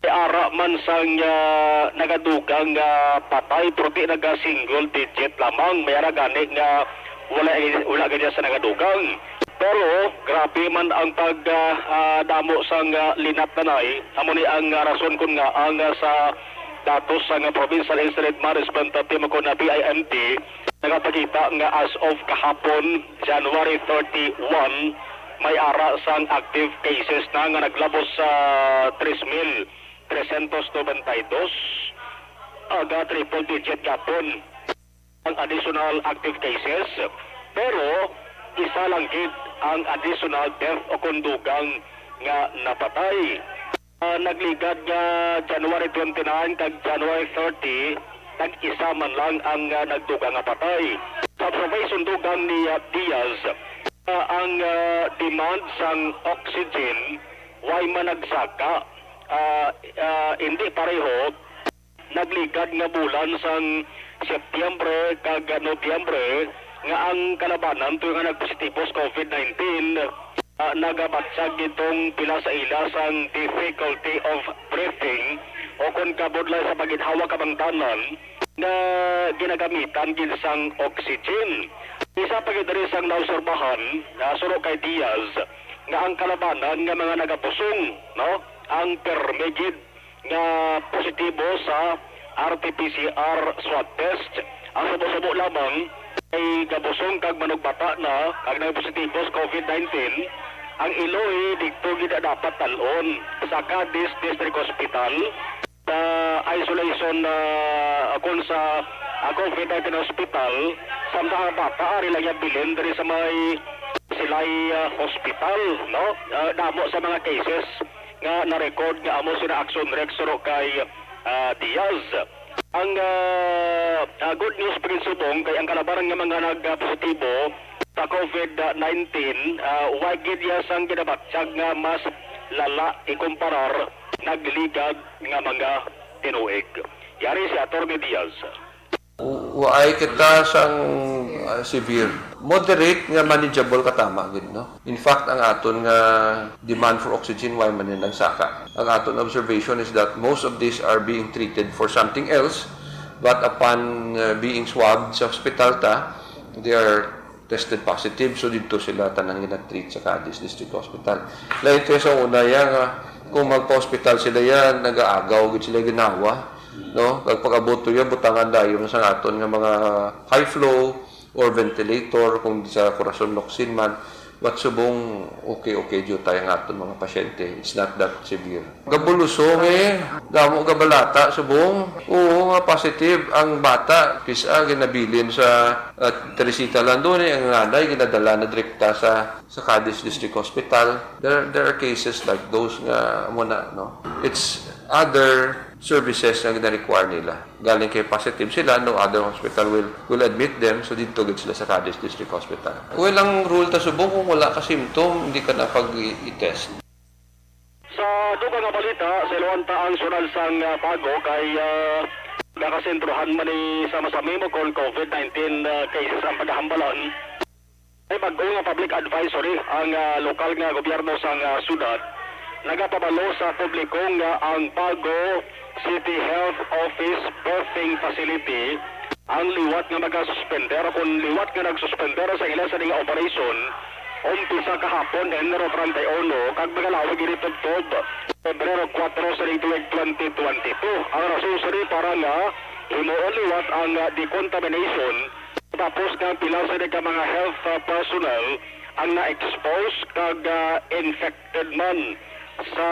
ara man sang, ah, nagadugang nga patay, pero di naga single digit lamang. May ara gani nga wala, wala gid sa nagadugang. Pero grabe man ang pag, ah, ah, damo sang, ah, linat nanay. Amo ni ang, ah, rason kon ngaa ang, ah, sa datos sang, ah, Provincial Incident Management Team o kon na P I M T, nagapakita nga as of kahapon, January thirty-one, may ara sang active cases na nga naglabos sa tres mil trescientos noventa y dos, aga triple digit gapon ang additional active cases, pero isa lang gid ang additional death o kon dugang nga napatay. Ah, nagligad nga January twenty-nine kag January thirty, tag-isa man lang ang, ah, nagdugang nga patay. Sa observation dugang ni, ah, Diaz, ah, ang, ah, demand sang oxygen way man nagsaka, ah, ah, hindi pareho nagligad nga bulan sang Setyembre kag Nobyembre nga ang kalabanan tuyo nga nagpositibo sa COVID nineteen, ah, nagabatyag gid tong pila sa ila sang difficulty of breathing o kon kabudlay sa pagginhawa kabangdanan nga ginagamitan gid sang oxygen. Isa pa gid diri sang naobserbahan, ah, suno kay Diaz, nga ang kalabanan nga mga nagabusong, no, ang permi gid nga positibo sa R T P C R swab test. Ang subo-subo lamang ay gabusong kag manugbata na kag nagpositibo sa COVID nineteen, ang iloy didto gid dapat dal-on sa Cadiz District Hospital sa isolation, ah, kon sa, ah, COVID nineteen hospital, samtang ang bata ari lang iya bilin diri sa may Silay, ah, Hospital, no? Ah, damo sa mga cases nga na-record nga amo sina Action Rex suro kay, ah, Diaz. Ang, ah, ah, good news pa gid subong kay ang kalabaran nga mga nagpositibo sa COVID nineteen, ah, wa gid iya sang ginabatyag nga mas lala ikumparar nagligad nga mga tinuig. Yari si Attorney Diaz. Waay kita sang, ah, severe. Moderate nga manageable katama gid, no? In fact, ang aton nga demand for oxygen, waay man yan nagsaka. Ang aton observation is that most of these are being treated for something else, but upon, uh, being swabbed sa hospital ta, they are tested positive, so didto sila tanan ginatreat sa Cadiz District Hospital. Lain to sa una, ya nga kung magpa-hospital sila, ya nagaagaw gid sila ginawa, no? Kag pag-abot to, ya butangan dayon sa aton nga mga high flow or ventilator kung sa corazon locsin man. But subong okay, okay jud tayo nga aton mga pasyente. It's not that severe. Gabulusong eh. Damo gabalata subong. Oo nga positive ang bata. Pisa ginabilin sa, ah, Teresita Landone, ang nanay ginadala na direkta sa, sa Cadiz District Hospital. There, there are cases like those nga amo na, no? It's other services nga gina-require nila. Galing kay positive sila, no other hospital will, will admit them, so didto gid sila sa Cadiz District Hospital. Well, ang rule ta subong, kung wala ka symptom, hindi ka na pag-i-test. Sa dugang nga balita, sa Iloan ta ang sunal sang, ah, Pago kay, ah, nakasentrohan man ni sa Masamimo kon COVID nineteen, ah, cases ang pagkahambalan. May bag-o nga public advisory ang, ah, lokal nga gobyerno sang, ah, syudad. Nagapabalo sa publiko nga ang Pago City Health Office Birthing Facility ang liwat nga magasuspender o kon liwat nga nagsuspender sa ila sini nga operasyon umpisa kahapon, Enero treinta y uno, kag magalawig ini tubtob Pebrero kuwatro sa tuig twenty twenty-two. Ang rason sini para nga himuon liwat ang, ah, decontamination. Tapos nga pila sini ka mga health, ah, personnel ang na-expose kag, ah, infected man sa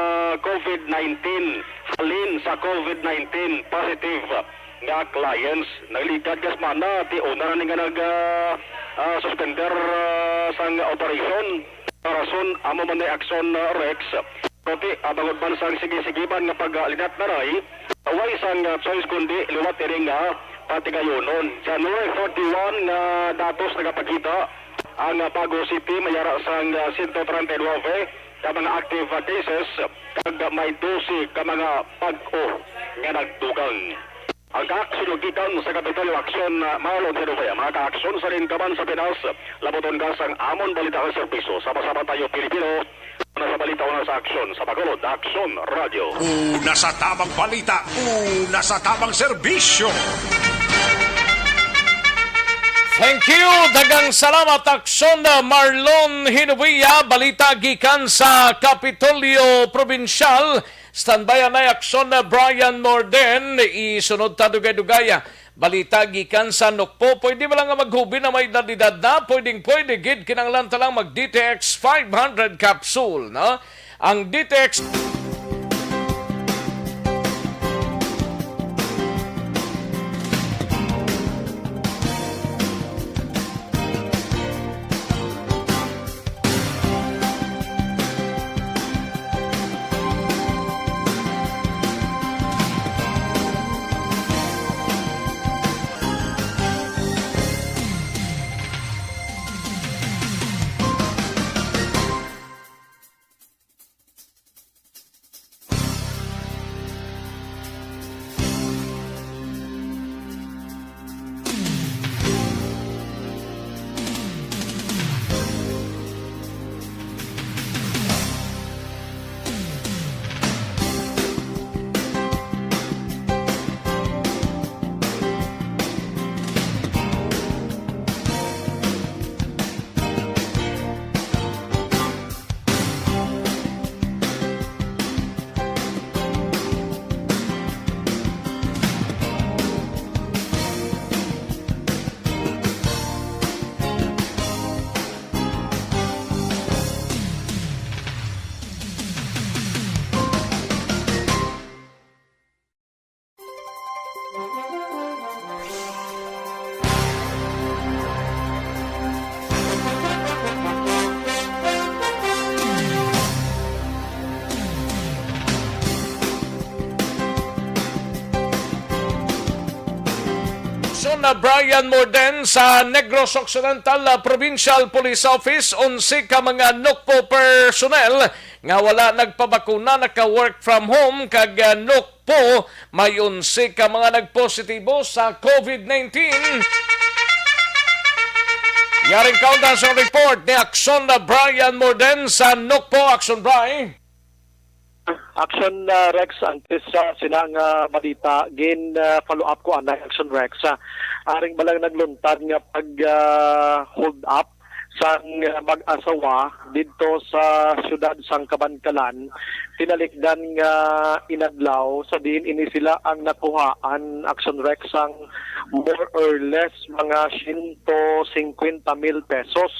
COVID nineteen, halin sa COVID nineteen positive nga clients. Nagligad nga semana, ti una na ni nga nag, ah, ah, suspender, ah, sang operasyon. Rason, amo man ni Action, ah, Rex. Pero ti, ah, bangod man sang sige-sige man nga paglinat na ray, way sang, ah, choice kundi liwat ini nga patigayonon. January forty-one nga datos nagapakita ang, ah, Pago City may ara sang, ah, siyento treinta y nuebe ka mga active, ah, cases kag may dose ka mga bag-o nga nagdugang. Ang kaaksyon gikan sa Kapitolyo Aksyon, ah, Marlon Hinobia, mga kaaksyon sa Lingkaban sa Pinas, labuton ka sang amon balita sa serbisyo. Sama-sama tayo, Pilipino, una sa balita, una sa aksyon, sa Bacolod Aksyon Radio. Una sa tamang balita, una sa tamang serbisyo. Thank you. Daghang salamat, Aksyon Marlon Hinobia. Balita gikan sa Kapitolyo Probinsyal. Standby anay, Aksyon Brian Morden. Isunod ta dugay-dugay. Balita gikan sa Nukpo. Pwede ba lang nga maghubi na may edad-edad na? Pwedeng pwede gid, kinahanglan ta lang mag D T X five hundred capsule, no? Ang D T X Na Brian Morden sa Negros Occidental, ah, Provincial Police Office, onse ka mga NOCPO personnel nga wala nagpabakuna naka-work from home, kag, ah, NOCPO may onse ka mga nagpositibo sa COVID nineteen. Yaring kaundan sa report ni Action na Brian Morden sa NOCPO. Action, Bri. Action, uh, Rex, antes sa sina nga balita, gin, uh, follow up ko anay, Action Rex. Uh, aring balang nagluntad nga pag, uh, hold up sang, uh, mag-asawa didto sa siyudad sang Kabankalan, tinalikdan nga inadlaw sa diin ini sila ang nakuhaan, Action Rex, sang more or less mga siyento singkwenta mil pesos,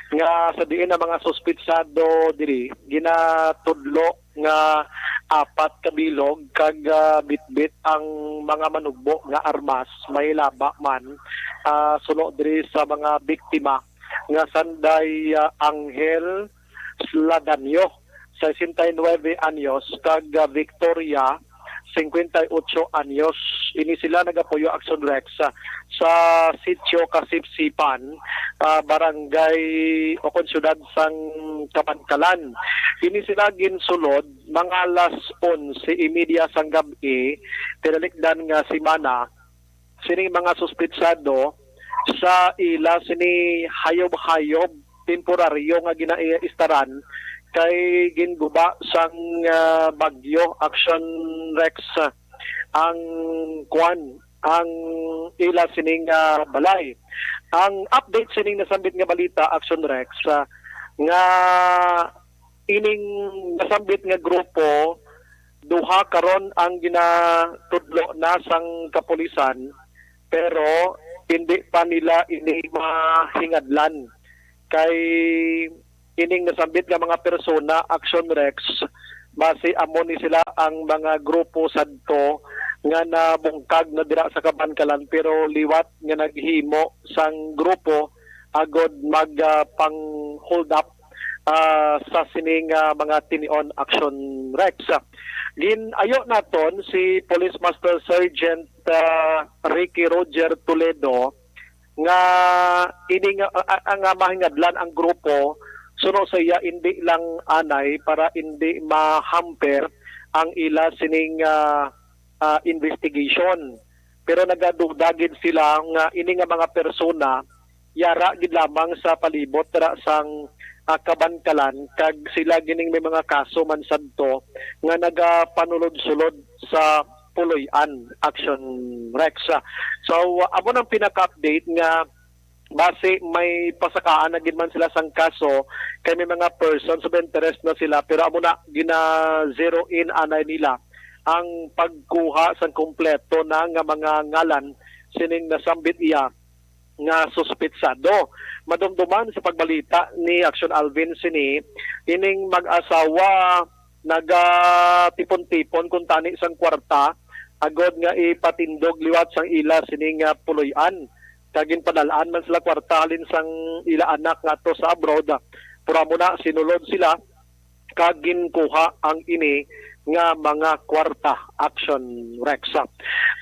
nga sa diin ang mga suspitsado diri ginatudlo nga apat ka bilog kag, ah, bitbit ang mga manugbo nga armas, may laba man, ah, suno diri sa mga biktima nga sanday, ah, Angel Sladanyo, sesenta y nuebe anyos, kag, ah, Victoria, singkwenta y otso anyos. Ini sila nagapuyo, Action Rex, sa, sa sitio Kasipsipan, ah, barangay o kon siyudad sang Kabankalan. Ini sila ginsulod mga alas onse y media sang gab-i, tinalikdan nga semana, sining mga suspitsado sa ila sini hayob-hayob temporaryo nga ginaistaran kay ginguba sang, ah, bagyo, Action Rex, ah, ang kwan, ang ila sining, ah, balay. Ang update sining nasambit nga balita, Action Rex, ah, nga ining nasambit nga grupo, duha karon ang ginatudlo na sang kapulisan, pero hindi pa nila ini mahingadlan. Kay ining nasambit nga mga persona, Action Rex, basi amo ni sila ang mga grupo sadto nga nabungkag na dira sa Kabankalan, pero liwat nga naghimo sang grupo agod mag, ah, pang hold up, ah, sa sining, ah, mga tinion, Action Rex. Gin-ayo naton si Police Master Sergeant, ah, Ricky Roger Toledo nga ini nga, ah, ah, nga mahingadlan ang grupo suno sa iya, hindi lang anay para hindi ma-hamper ang ila sining, ah, ah, investigation. Pero nagaduda gid sila nga ini nga mga persona yara gid lamang sa palibot dira sang, ah, Kabankalan, kag sila gining may mga kaso man sadto nga nagapanulod-sulod sa Puloy-an, Action Rex. So, amo nang pinaka-update nga basi may pasakaan na gid man sila sang kaso, kay may mga persons of interest na sila, pero amo na gina-zero in anay nila ang pagkuha sang kompleto na nga mga ngalan sining nasambit iya nga suspitsado. Madumduman sa pagbalita ni Action Alvin sini, ining mag-asawa nagatipon-tipon kuntani sang kwarta agod nga ipatindog liwat sang ila sini nga puloy-an, kag ginpadal-an man sila kwarta halin sang ila anak ngadto sa abroad. Pero amo na, sinulod sila kag ginkuha ang ini nga mga kwarta, Action Rex.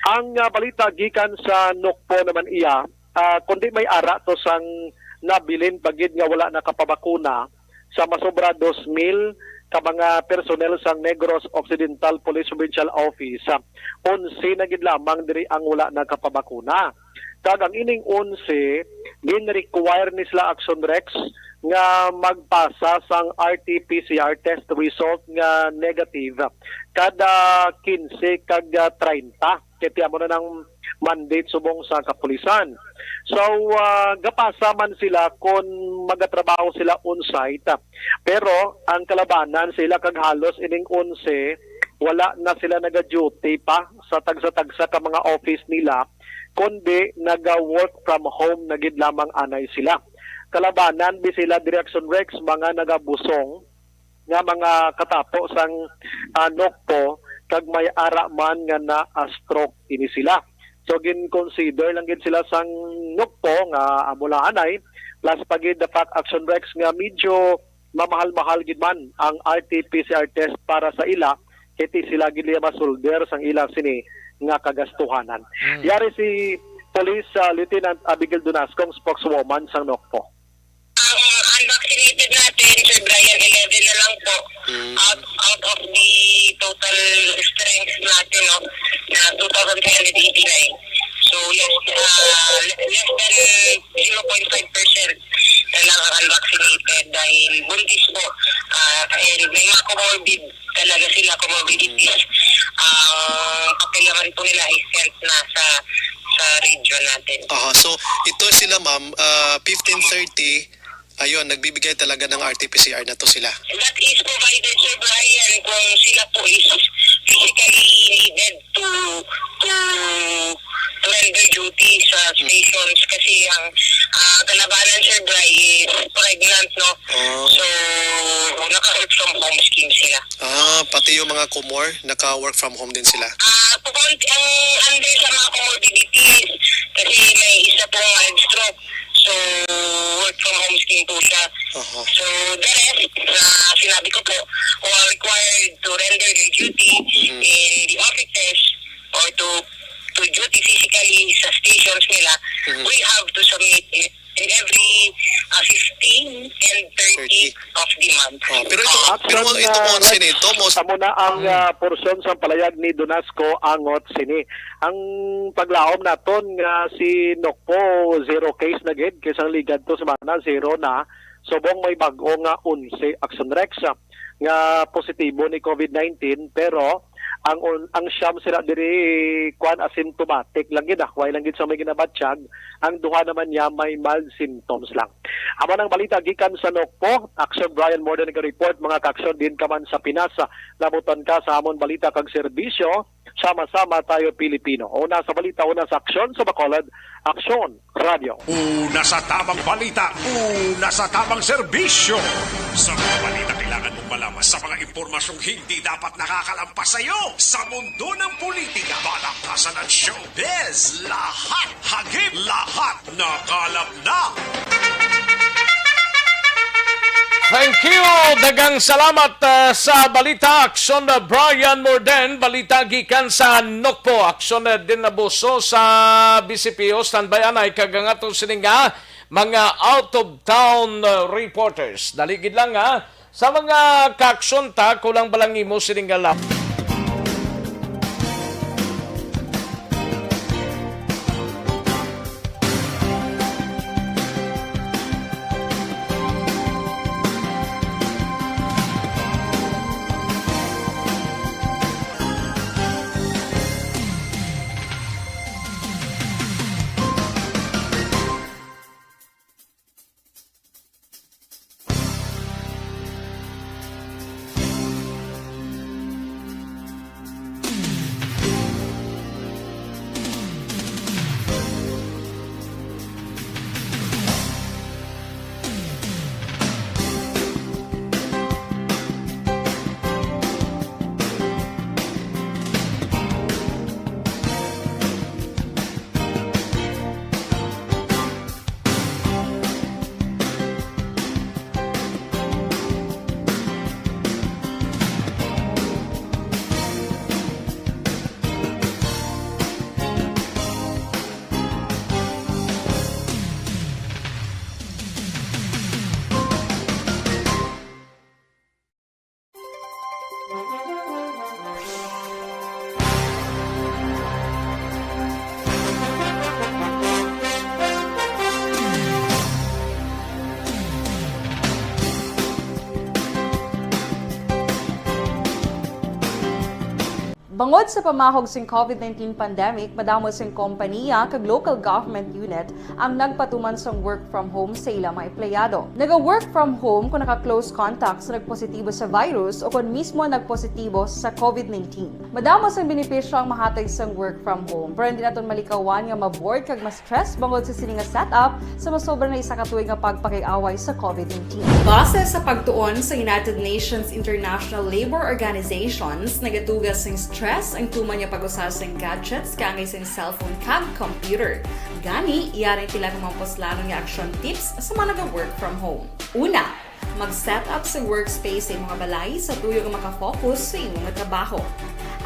Ang, ah, balita gikan sa NOCPO naman iya, ah, kundi may ara to sang nabilin pa gid nga wala nakapabakuna sa masobra dos mil ka mga personnel sang Negros Occidental Police Provincial Office. Onse na gid lamang diri ang wala nakapabakuna. Kag ang ining onse, gin-require ni sila, Action Rex, nga magpasa sang R T P C R test result nga negative kada kinse kag, ah, treinta. Kay ti amo na nang mandate subong sa kapulisan. So, ah, gapasa man sila kon magatrabaho sila on-site. Pero ang kalabanan sila kag halos ining onse, wala na sila naga-duty pa sa tagsa-tagsa ka mga office nila, kundi naga-work from home na gid lamang anay sila. Kalabanan bi sila, Direction Rex, mga nagabusong nga mga katapo sang, ah, NOCPO, kag may ara man nga na-stroke ini sila. So, gin-consider lang gid sila sang NOCPO nga amo lang anay, plus pa gid the fact, Action Rex, nga medyo mamahal-mahal gid man ang R T P C R test para sa ila, kay ti sila gid niya masulder sang ila sini nga kagastuhanan. Mm. Yari si Police ah, Lieutenant Abigail Dunasco, ang spokeswoman sang NOCPO. Ang unvaccinated natin, Sir Brian, eleven na lang po. Mm. Out, out of the total strength natin, no, na two thousand three hundred eighty-nine. So, less, ah, le- less than zero point five percent na lang ang unvaccinated dahil buntis po. Ah, and may mga comorbid talaga sila, comorbidities. Ang papel naman po nila is health na sa sa region natin. Aha, so ito sila, ma'am, ah, fifteen thirty, ayun, nagbibigay talaga ng R T P C R na to sila. That is provided, Sir Brian, kung sila po is physically needed to to to render duty sa stations kasi ang ah, kalabanan, Sir Bri, is pregnant, no? Oh. So, naka-work from home scheme sila. Ah, pati yung mga kumor, naka-work from home din sila? Ah, po, ang under sa mga comorbidities, kasi may isa pong mild stroke. So, work from home scheme po siya. Oho. So, the rest, na sinabi ko po, who are required to render their duty Mhm. in the offices or to to duty physically sa stations nila, Mhm. we have to submit it in every uh, fifteen and thirty Thirty. of the month. Oh, pero ito, Ah, pero Action, ito ah, onse nito, most Amo na ang Mm. ah, porsyon sa palayag ni Dunasco angot sini. Ang paglaom naton nga si NOCPO zero case na gid kay sang ligad to semana zero na, subong may bag-o nga onse, Action Rex, ah, nga positibo ni COVID nineteen, pero ang un- ang siyam sila diri kwan asymptomatic lang gid, ah, way lang gid sa may ginabatyag, ang duha naman niya may mild symptoms lang. Amo nang balita gikan sa NOCPO. Action Brian Morden nag-report, mga ka-action, din ka man sa Pinas, ah, labutan ka sa amon balita kag serbisyo. Sama-sama tayo, Pilipino. Una sa balita, una sa aksyon sa Bacolod, Aksyon Radio. Una sa tamang balita, una sa tamang serbisyo. Sa mga balita kailangan mong malaman, sa mga impormasyong hindi dapat nakakalampas sa iyo, sa mundo ng politika, balaktasan at showbiz, lahat hagip, lahat nakalap na. Thank you. Daghang salamat, ah, sa balita. Aksyon, ah, Brian Morden. Balita gikan sa NOCPO. Aksyon, ah, din na buso sa B C P O. Standby anay kag ang ato sini nga mga out of town, ah, reporters. Dali gid lang, ha. Sa mga ka-aksyon ta, kulang ba lang imo sini nga lap- Bangod sa pamahog sing COVID nineteen pandemic, madamo sing kompaniya kag local government unit ang nagpatuman sang work from home sa ila mga empleyado. Naga-work from home kon naka-close contact sa nagpositibo sa virus o kon mismo nagpositibo sa COVID nineteen. Madamo sang benepisyo ang mahatag sang work from home, pero hindi naton malikawan nga ma-bored kag ma-stress bangod sa sini nga setup sa masobra na isa ka tuig nga pagpakig-away sa COVID nineteen. Base sa pagtuon sa United Nations International Labour Organizations, nagatuga sing stress ang tuman nga pag-usa sing gadgets kaangay sing cellphone kag computer. Gani, yari sila nga mga puslanon nga action tips sa mga naga-work from home. Una, mag-set up sa workspace sa imong balay sa tuyo nga makafocus sa imong trabaho.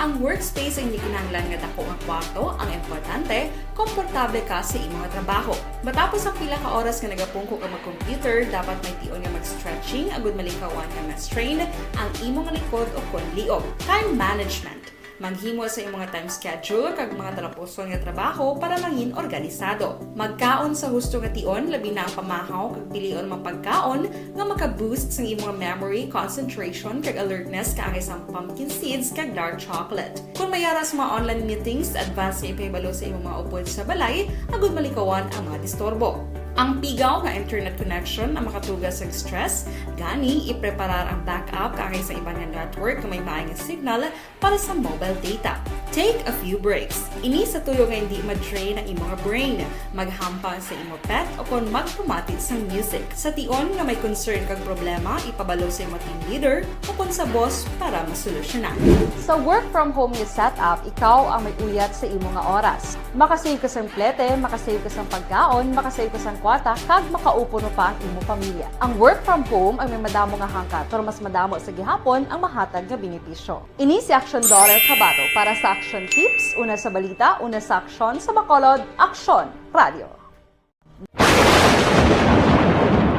Ang workspace ay hindi kinahanglan nga dako nga kwarto. Ang importante, komportable ka sa imong trabaho. Matapos ang pila ka oras nga nagapungko ka mag-computer, dapat may tion nga mag-stretching agud malikawan nga ma-strain ang imong likod o kon liog. Time management. Maghimo sa imong time schedule kag mga talapuson nga trabaho para mangin organisado. Magkaon sa husto nga tion, labi na ang pamahaw kag pilion mga pagkaon nga maka-boost sang imong memory, concentration, kag alertness, kaangay sang pumpkin seeds kag dark chocolate. Kung may ara sa mga online meetings, advance nga ipahibalo sa imong mga upod sa balay agud malikawan ang mga disturbo. Ang pigaw nga internet connection ang makatuga sa stress, gani ipreparar ang backup kaangay sa iban nga network nga may maay nga signal para sa mobile data. Take a few breaks. Ini sa tuyo nga hindi ma-drain ang imong brain. Maghampang sa imo pet o kon magpamati sang music. Sa tion nga may concern kag problema, ipabalo sa imo team leader o kon sa boss para masolusyonan. Sa work from home nga setup, ikaw ang may uyat sa imo nga oras. Makasave ka sang plete, makasave ka sang pagkaon, makasave ka sang kwarta, kag makaupo pa ang imo pamilya. Ang work from home ang may madamo nga hangkat, pero mas madamo sa gihapon ang mahatag nga benepisyo. Ini si Action Daughter Kabato para sa Action Tips, una sa balita, una sa aksyon, sa Bacolod, Action Radio.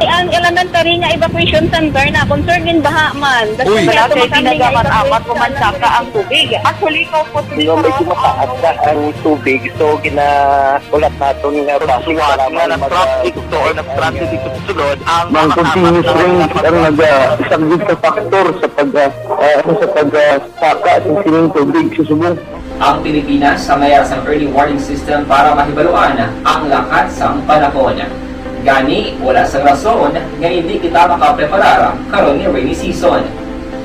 Ang elementary nga evacuation center na concerned in baha man. Uy. Wala kay ginagaman amat pumansaka ang tubig. Actually, ikaw po, medyo mataas na ang tubig. So, gina- Ulat naton nga base sa nga nag-traffic to or nag-traffic ito sulod ang mga continuous rain ang nagasaglit sa factor sa pag, ah, ah, ano, sa pag, ah, saka sa sining tubig sa subong. Ang Pilipinas sa mayar sang early warning system para mahibaluan ang lakat sang panahon. Gani, wala sang rason nga hindi kita makapreparar karon ni rainy season.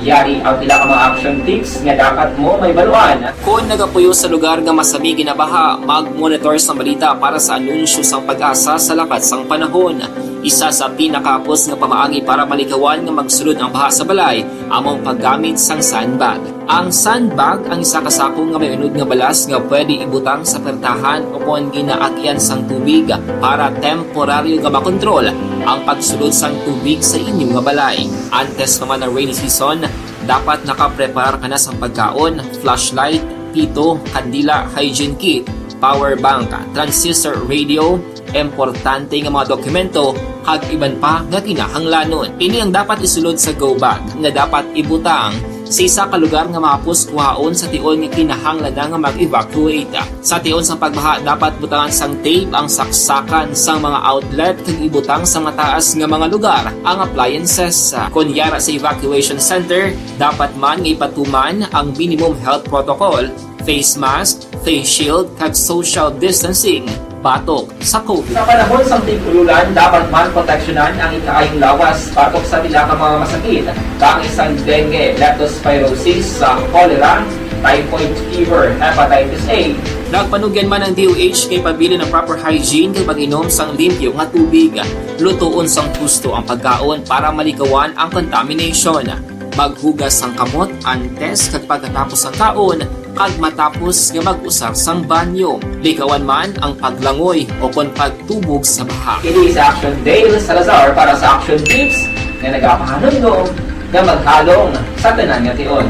Yari ang pila ka mga action tips nga dapat mo mahibaluan. Kon nagapuyo sa lugar nga masami ginabaha, mag-monitor sang balita para sa anunsyo sang PAGASA sa lakat sang panahon. Isa sa pinakahapos nga pamaagi para malikawan nga magsulod ang baha sa balay amo ang paggamit sang sandbag. Ang sandbag ang isa ka sako nga may unod nga balas nga pwede ibutang sa pertahan o kon ginaagyan sang tubig para temporaryo nga makontrol ang pagsulod sang tubig sa inyo nga balay. Antes pa man ang rainy season, dapat nakapreparar ka na sang pagkaon, flashlight, pito, kandila, hygiene kit, power bank, transistor radio, importante nga mga dokumento, kag iban pa nga kinahanglanon. Ini ang dapat isulod sa go bag nga dapat ibutang sa isa ka lugar nga mahapos kuhaon sa tion nga kinahanglan na nga mag-evacuate. Sa tion sang pagbaha, dapat butangan sang tape ang saksakan sang mga outlet kag ibutang sa mataas nga mga lugar ang appliances. Kon yara sa evacuation center, dapat man nga ipatuman ang minimum health protocol, face mask, face shield, kag social distancing batok sa COVID. Sa panahon sang tig-ululan, dapat man proteksyonan ang ikaayong lawas batok sa pila ka mga masakit, kaangay sang dengue, leptospirosis, sa cholera, typhoid fever, hepatitis A. Nagpanugyan man ang D O H nga ipabilin ang proper hygiene kag pag-inom sang limpyo nga tubig. Lutoon sang husto ang pagkaon para malikawan ang contamination. Maghugas sang kamot antes kag pagkatapos sang kaon, kag matapos nga mag-usar sang banyo. Likawan man ang paglangoy o kon pagtubog sa baha. Ini si Action Dale Salazar para sa Action Tips nga nagapahanumdom nga maghalong sa tanan nga tion.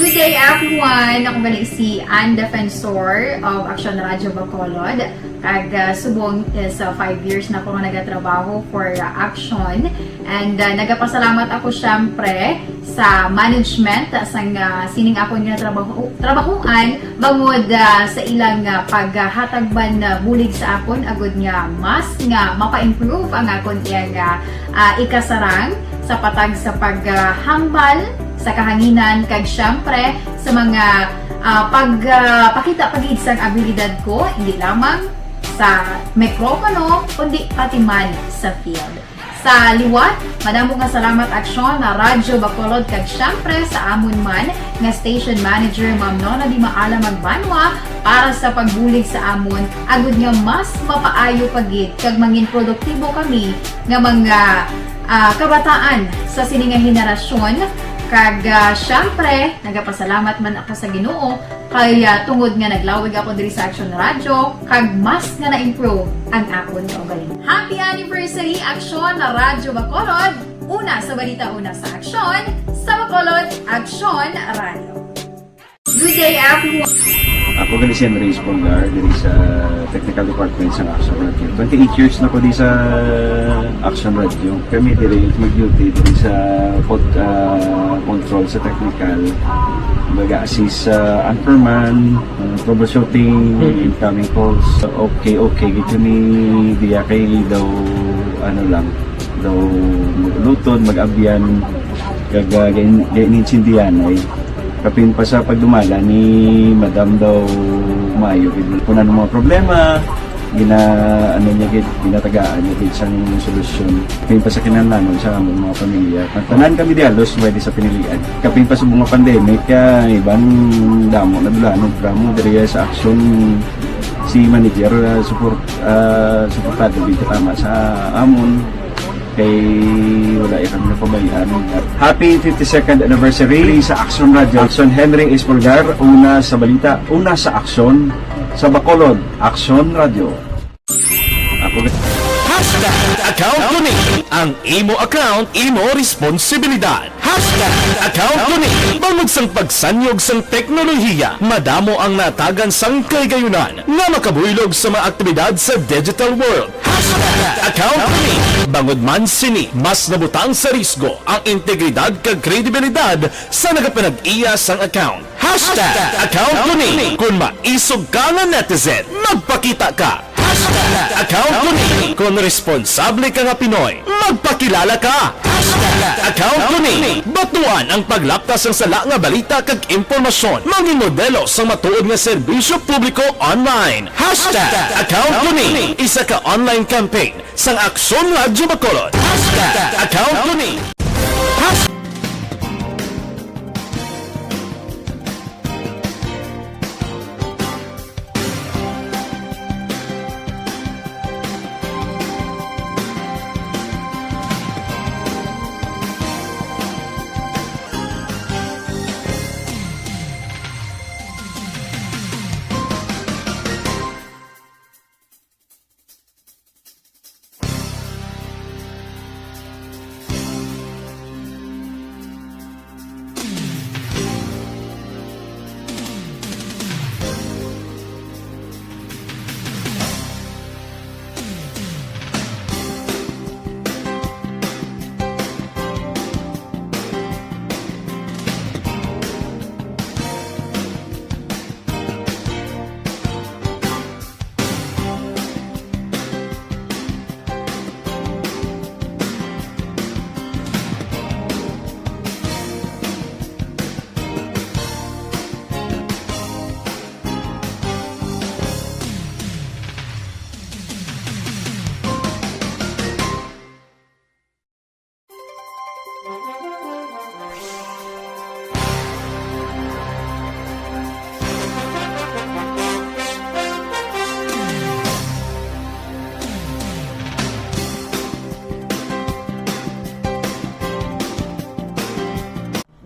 Good day, everyone! Ako gali si Ann Defensor of Action Radio Bacolod. Kag, ah, subong is, ah, five years na ako nga nagatrabaho for, ah, Action. And, ah, nagapasalamat ako, syempre, sa management, ah, sang, ah, sining akon nga trabaho, trabahuan, bangod, ah, sa ilang, ah, paghatag man, ah, bulig sa akon, agud nga mas nga mapa-improve ang akon iyang, ah, ah, ikasarang sa patag sa paghambal sa kahanginan, kag siyempre sa mga, ah, pag, ah, pakita pa gid sang abilidad ko, hindi lamang sa mikropono, kundi pati man sa field. Sa liwat, madamo nga salamat, Aksyon, na Radyo Bacolod, kag siyempre sa amon man nga station manager, Ma'am Nona Di Maala Magbanwa, para sa pagbulig sa amon, agud nga mas mapaayo pa gid kag mangin produktibo kami nga mga, ah, kabataan sa sini nga henerasyon. Kag, ah, siyempre, nagapasalamat man ako sa Ginoo kay, ah, tungod nga naglawig ako diri sa Action Radio, kag mas nga na-improve ang akon kaugalingon. Happy anniversary, Action na Radyo Bacolod! Una sa balita, una sa aksyon, sa Bacolod, Aksyon Radio. Good day, everyone. Ako gali si Henry Espolgar, diri sa Technical Department sa Aksyon Radio. Twenty-eight years na ko di sa Aksyon Radio. Kami diri mag-duty diri sa pod, ah, control sa technical. Mag-assist sa anchorman, ah, troubleshooting, incoming calls. Okay, okay, gid kami diya kay daw, ano lang, daw mag-ulutod, mag-abyan, kag, ah, gain-, gain-, intindihan ay. Kapin pa sa pagdumala ni Madam daw maayo gid. Kung ano mga problema, gina-, ano niya gid, ginatagaan niya gid sang solusyon. Kapin pa sa kinahanglanon sa among mga pamilya. Tanan kami di halos pwede sa pinilian. Kapin pa sa mga pandemic, kaya iban damo na dula, ano, damo diri sa Aksyon si manager, ah, support, ah, suportado gid tama sa amon. Kay wala ya kami napabayaan. Happy fifty-second anniversary sa Aksyon Radio. Aksyon Henry Espolgar, una sa balita, una sa aksyon, sa Bacolod, Aksyon Radio. Ako na- Hashtag account ko ni. Ang imo account, imo responsibilidad. Hashtag account ko ni. Bangod sang pagsanyog sang teknolohiya, madamo ang natagan sang kahigayunan nga makabuylog sa mga aktibidad sa digital world. Hashtag account ko ni. Bangod man sini, mas nabutang sa risgo ang integridad kag kredibilidad sa nagapanag-iya sang account. Hashtag account ko ni. Kung maisog ka nga netizen, magpakita ka. Hashtag account ko ni. Kung responsable ka nga Pinoy, magpakilala ka. Hashtag account ko ni. Batuan ang paglaptas sang sala nga balita kag impormasyon. Mangin modelo sang matuod nga serbisyo publiko online. Hashtag account ko ni. Isa ka online campaign sang Aksyon Radyo Bacolod. Hashtag account ko ni. Hashtag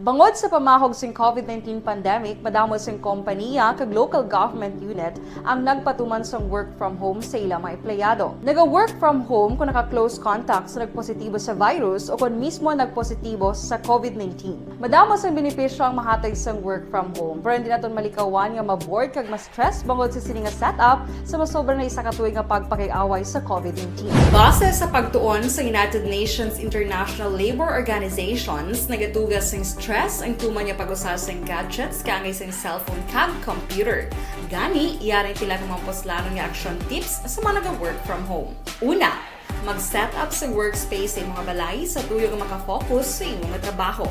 Bangod sa pamahog sing COVID nineteen pandemic, madamo sing kompaniya kag local government unit ang nagpatuman sang work from home sa ila mga empleyado. Naga-work from home kon naka-close contact sa nagpositibo sa virus o kon mismo nagpositibo sa COVID nineteen. Madamo sang benepisyo ang mahatag sang work from home, pero hindi naton malikawan nga ma-bored kag ma-stress bangod sa sini nga setup sa masobra na isa ka tuig nga pagpakig-away sa COVID nineteen. Base sa pagtuon sa United Nations International Labour Organizations, nagatuga sing stress ang tuman nga pag-usa sing gadgets kaangay sing cellphone kag computer. Gani, yari ang pila ka mga puslanon nga action tips sa mga naga-work from home. Una, mag-set up sa workspace sa imong balay sa tuyo nga makafocus sa imo nga trabaho.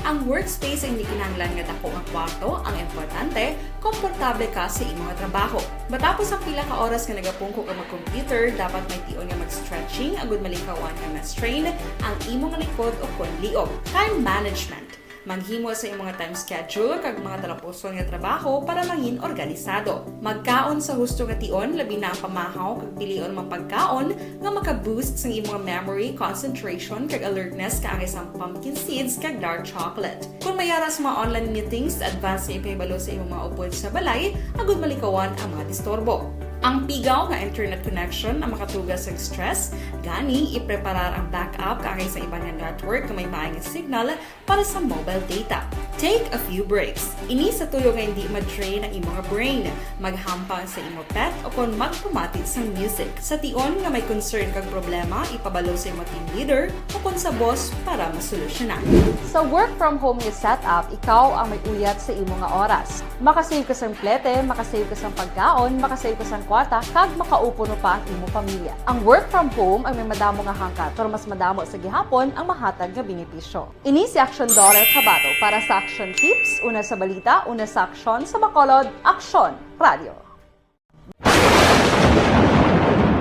Ang workspace ay hindi kinahanglan nga dako nga kwarto, ang importante, komportable ka sa imo nga trabaho. Matapos ang pila ka oras nga nagapungko ka mag-computer, dapat may tion nga mag-stretching agud malikawan nga ma-strain ang imo nga likod o kon liog. Time management. Maghimo sa imong mga time schedule kag mga talapuson nga trabaho para mangin organisado. Magkaon sa husto nga tion, labi na ang pamahaw kag pilion mga pagkaon nga maka-boost sang imong memory, concentration, kag alertness kaangay sang pumpkin seeds kag dark chocolate. Kung may ara sa mga online meetings, advance nga ipahibalo sa imong mga upod sa balay agud malikawan ang mga disturbo. Ang pigaw nga internet connection ang makatuga sa stress, gani ipreparar ang backup kaangay sa iban nga network nga may maayong signal para sa mobile data. Take a few breaks. Ini sa tuyo nga hindi ma-drain ang imo nga brain, maghampang sa imo pet o kon magpamati sang music. Sa tion nga may concern kag problema, ipabalo sa imo team leader o kon sa boss para masolusyonan. Sa work from home nga setup, ikaw ang may uyat sa imo nga oras. Makasave ka sang plete, makasave ka sang pagkaon, makasave ka sang kwarta, kag makaupo no pa ang imo pamilya. Ang work from home ang may madamo nga hangkat, pero mas madamo sa gihapon ang mahatag nga benepisyo. Ini si Action Daughter Kabato para sa Action Tips, una sa balita, una sa aksyon, sa Bacolod, Aksyon Radio.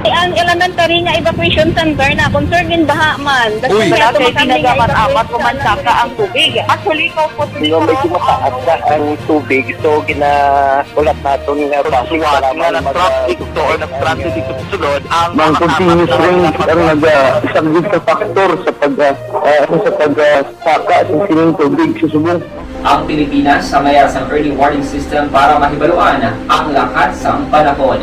Ang elementary nga evacuation center na concerned in baha man. Uy. Barangay Tinaga man, amat ko man saka ang tubig. Actually, ikaw po, di ba, medyo mataas na ang tubig, so ginahulat naton nga traffic para nga man nag-, traffic to or nag-transit dito sa sulod ang mga continuous rain ang nag-, ah, isang good factor sa pag, ah, ah, sa pag, ah, saka sa sining tubig sa subong. Ang Pilipinas sa mayar sang early warning system para mahibaluan ang lakat sang panahon.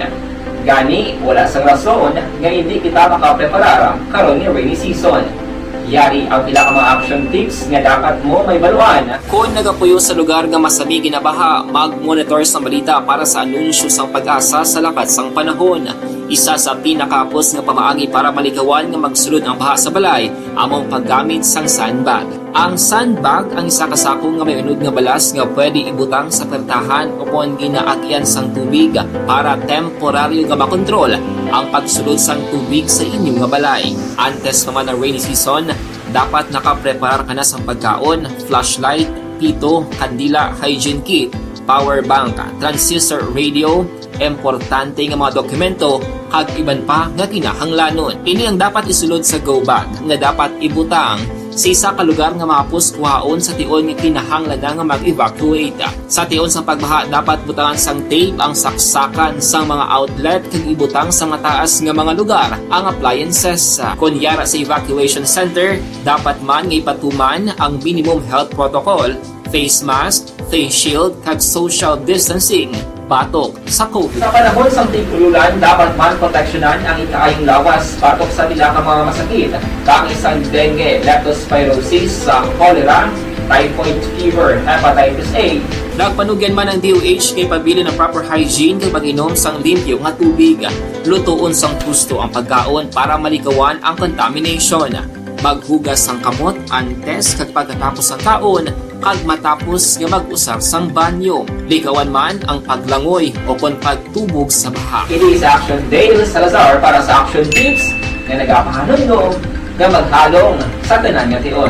Gani, wala sang rason nga hindi kita makapreparar karon nga rainy season. Yari ang pila ka mga action tips nga dapat mo mahibaluan. Kon nagapuyo sa lugar nga masami ginabaha, mag-monitor sang balita para sa anunsyo sang PAGASA sa lakat sang panahon. Isa sa pinakahapos nga pamaagi para malikawan nga magsulod ang baha sa balay amo ang paggamit sang sandbag. Ang sandbag ang isa ka sako nga may unod nga balas nga pwede ibutang sa pertahan o kon ginaagyan sang tubig para temporaryo nga makontrol ang pagsulod sang tubig sa inyo nga balay. Antes pa man ang rainy season, dapat nakapreparar ka na sang pagkaon, flashlight, pito, kandila, hygiene kit, power bank, transistor radio, importante nga mga dokumento, kag iban pa nga kinahanglanon. Ini ang dapat isulod sa go bag nga dapat ibutang sa isa ka lugar nga mahapos kuhaon sa tion nga kinahanglan na nga mag-evacuate. Sa tion sang pagbaha, dapat butangan sang tape ang saksakan sang mga outlet kag ibutang sa mataas nga mga lugar ang appliances. Kon yara sa evacuation center, dapat man nga ipatuman ang minimum health protocol, face mask, face shield, kag social distancing batok sa COVID. Sa panahon sang tig-ululan, dapat man proteksyonan ang ikaayong lawas batok sa pila ka mga masakit, kaangay sang dengue, leptospirosis, sa cholera, typhoid fever, hepatitis A. Nagpanugyan man ang D O H nga ipabilin ang proper hygiene kag pag-inom sang limpyo nga tubig. Lutoon sang husto ang pagkaon para malikawan ang contamination. Maghugas sang kamot antes kag pagkatapos sang kaon, kag matapos nga mag-usar sang banyo. Likawan man ang paglangoy o kon pagtubog sa baha. Ini sa Action Dale Salazar para sa Action Tips nga nagapahanumdom nga maghalong sa tanan nga tion.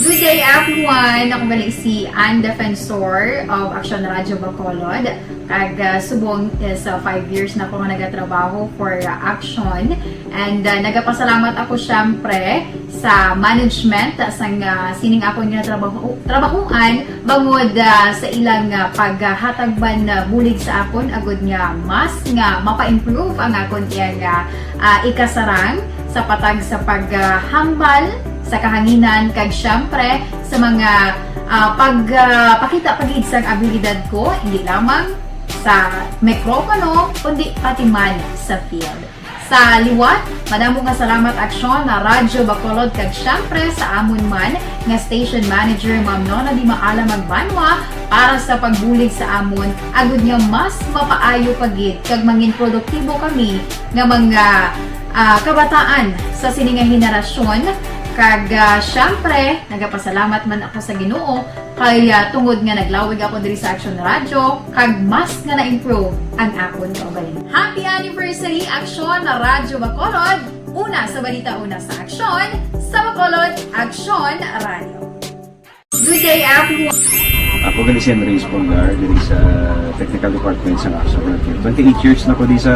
Good day, everyone! Ako gali si Ann Defensor of Action Radio Bacolod. Kag, ah, subong is, ah, five years na ako nga nagatrabaho for, ah, Action. And, ah, nagapasalamat ako, syempre, sa management, ah, sang, ah, sining akon nga trabaho, trabahoan, bangod, ah, sa ilang, ah, paghatag man, ah, bulig sa akon, agud nga mas nga mapa-improve ang akon iyang, ah, ah, ikasarang sa patag sa paghambal sa kahanginan, kag syempre sa mga, ah, pag, ah, pakita pa gid sang abilidad ko, hindi lamang sa mikropono, kundi pati man sa field. Sa liwat, madamo nga salamat, Aksyon, na Radyo Bacolod, kag syempre sa amon man nga station manager, Ma'am Nona Di Maala Magbanwa, para sa pagbulig sa amon, agud nga mas mapaayo pa gid kag mangin produktibo kami nga mga, ah, kabataan sa sini nga henerasyon. Kag, ah, syempre, nagapasalamat man ako sa Ginoo kay, ah, tungod nga naglawig ako diri sa Action Radio, kag mas nga na-improve ang akon kaugalingon. Happy anniversary, Action Radyo Bacolod! Una sa balita, una sa aksyon, sa Bacolod, Action Radio. Good day, everyone! Ako gali si Andres Polgar, diri sa Technical Department sa Action Radio. Twenty-eight years na ko di sa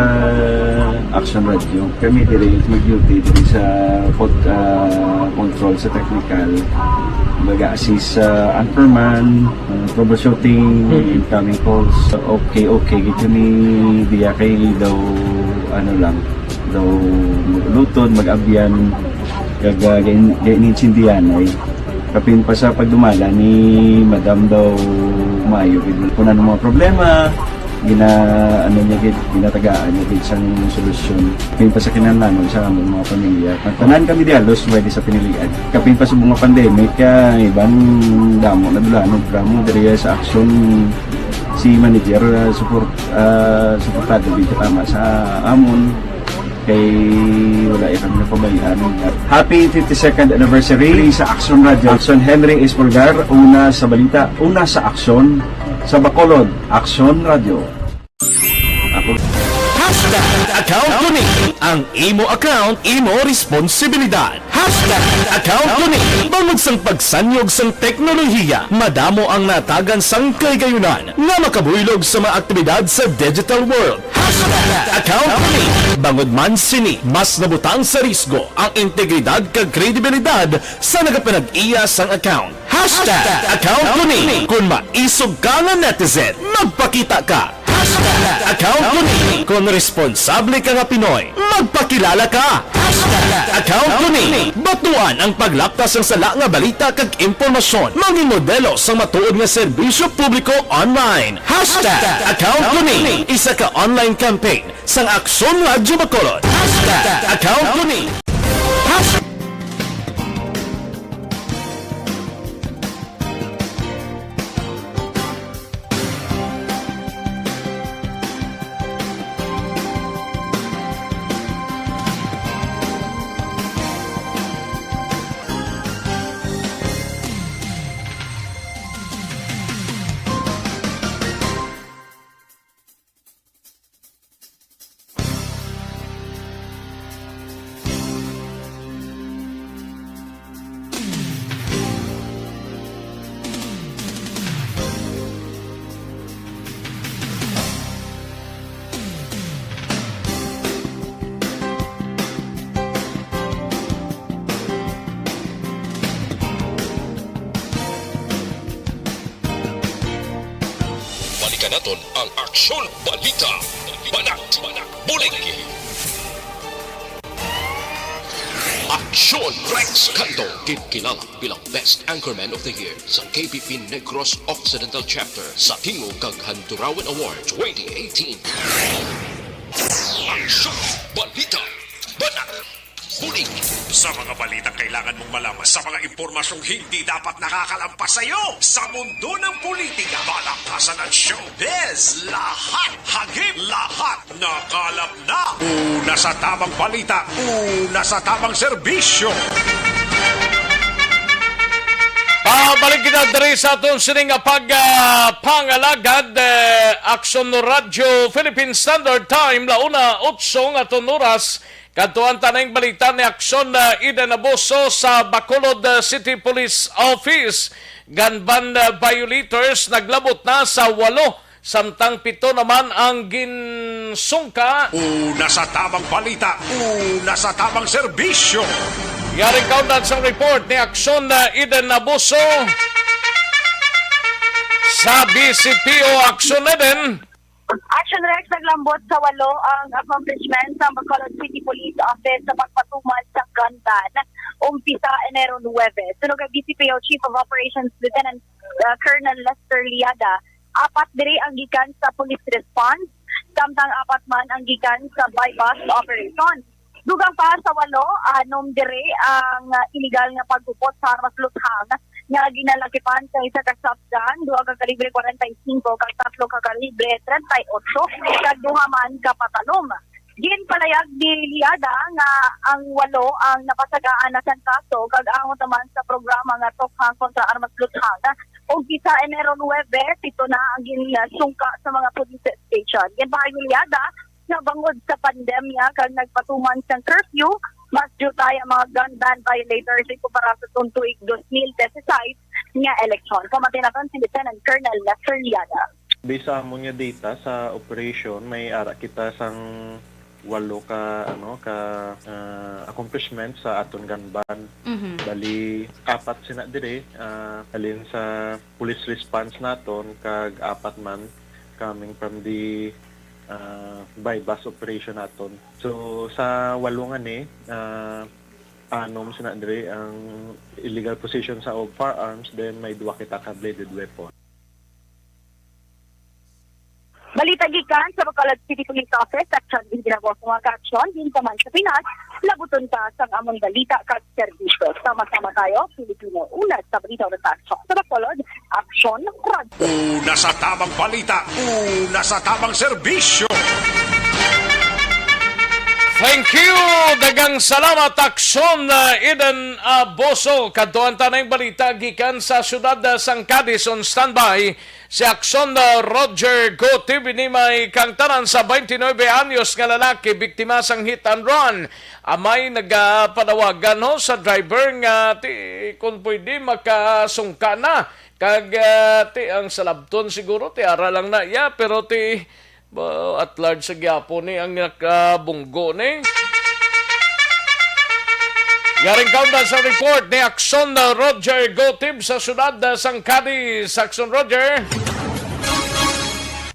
Action Radio. Kami diri mag-duty diri sa pod-, ah, control sa technical. Mag-assist sa anchorman, ah, troubleshooting, incoming calls. Okay, okay. Gid kami diya kay daw, ano lang, daw lutod, mag-abyan, kag, ah, gain-, gain-, gaintindihan ay. Kapin pa sa pagdumala ni Madam daw maayo gid. Kung ano mga problema, Gina-, ano niya gid, ginatagaan niya gid sang solusyon. Kapin pa sa kinahanglanon sa among mga pamilya. Tanan kami di halos pwede sa pinilian. Kapin pa sa mga pandemic, ah, iban damo na dula, ano, drama diri sa aksyon. Si manager, ah, support, ah, suportado gid tama sa amon. Kay wala ya kami napabayaan. Happy fifty-second anniversary sa Aksyon Radio. Aksyon Henry Espolgar, una sa balita, una sa aksyon, sa Bacolod, Aksyon Radio. Ako. Hashtag account ko ni. Ang imo account, imo responsibilidad. Hashtag account ko ni. Bangod sang pagsanyog sang teknolohiya, madamo ang natagan sang kahigayunan nga makabuylog sa mga aktibidad sa digital world. Hashtag account ko ni. Bangod man sini, mas nabutang sa risgo ang integridad kag kredibilidad sa nagapanag-iya sang account. Hashtag account ko ni. Kung maisog ka nga netizen, magpakita ka. Hashtag account ko ni. Kung responsable ka nga Pinoy, magpakilala ka. Hashtag account ko ni. Batuan ang paglaptas sang sala nga balita kag impormasyon. Maging modelo sang matuod nga serbisyo publiko online. Hashtag account ko ni. Isa ka online campaign sang Aksyon Radyo Bacolod. Hashtag account ko ni. Hashtag Balikan naton ang Aksyon Balita. Banat, bulig. Aksyon Rex Canto, ginkilala bilang Best Anchorman of the Year sa K P P Negros Occidental Chapter sa Tingog kag Handurawan Award twenty eighteen. Aksyon Balita. Banat. Bulig. Sa mga balitang kailangan mong malaman, sa mga impormasyong hindi dapat nakakalampas sa iyo, sa mundo ng politika, palakasan at showbiz, lahat, hagip, lahat, nakalap na. Una sa tamang balita, una sa tamang serbisyo. Pabalik kita diri sa aton sining nga pag, ah, pangalagad, eh, Aksyon Radyo Philippine Standard Time, la una otso nga aton oras. Kadtuan ta ning balita ni Aksyon, ah, Eden Abuso sa Bacolod, ah, City Police Office. Gun ban, ah, violators naglabot na sa walo, samtang pito naman ang ginsungka. Una sa tamang balita, una sa tamang serbisyo. Yaring kaundan sang report ni Aksyon, ah, Eden Abuso sa B C P O Aksyon Eden. Action Rex, naglambot sa walo ang accomplishment sa Bacolod City Police Office sa pagpatuman sa gun ban umpisa Enero nuebe. Suno kay B C P O Chief of Operations Lieutenant, uh, Colonel Lester Liada, apat diri ang gikan sa police response, samtang apat man ang gikan sa buy-bust operation. Dugang pa sa walo, anom diri ang, ah, iligal nga paghupot sa armas luthang nga ginalakipan sa isa ka shotgun, duha ka kalibre forty-five kag tatlo ka kalibre treinta y ocho, kag duha man ka patalom. Ginpalayag ni Liada nga ang walo ang napasagaan na sang kaso kag angot naman sa programa nga Tokhang kontra Armas Luthang. Umpisa Enero nuebe, pito na ang ginsungka sa mga police station. Ginpahayag ni Liada, nga bangod sa pandemya kag nagpatuman sang curfew, mas diutay ang mga gun ban violators ikumpara sa tuong tuig dos mil dieciséis nga eleksyon. Pamati naton si Lieutenant Colonel Lester Liada. Based sa amon nga data sa operation, may ara kita sang walo ka, ano, ka, ah, accomplishment sa aton gun ban. Mhm. Bali, apat sina diri, ah, halin sa police response naton, kag apat man coming from the, ah, buy-bust operation naton. So, sa walo nga ni, ah, anom sina diri ang illegal possession sa og firearms, then may duha kita ka bladed weapon. Balita Ang sa Bacolod City Police Office, aksyon din ginagawa sa mga kaaksyon, din pa man sa Pinas, labuton ka sa among balita kag serbisyo. Sama-sama tayo, Pilipino, una sa balita, una sa aksyon. Sa Bacolod, Aksyon Radyo. Una sa tamang balita, una sa tamang serbisyo. Thank you! Daghang salamat, Aksyon, uh, Eden Aboso. Kadtuan ta na ang balita gikan sa siyudad, uh, sang Cadiz. On standby si Aksyon, uh, Roger Gutib. Ini may kang tanan sa twenty-nine anyos nga lalaki, biktima sang hit and run. Amay nagapanawagan, ho, sa driver nga ti, kung pwede, makasungka na. Kag, ah, ti, ang salabton siguro, ti, ara lang na iya, pero ti, ba, at large sa gyapon ni ang nakabunggo ni. Yaring kaunda sa report ni Aksyon, ah, Roger Gutib sa siyudad, ah, sang Cadiz. Aksyon, Roger.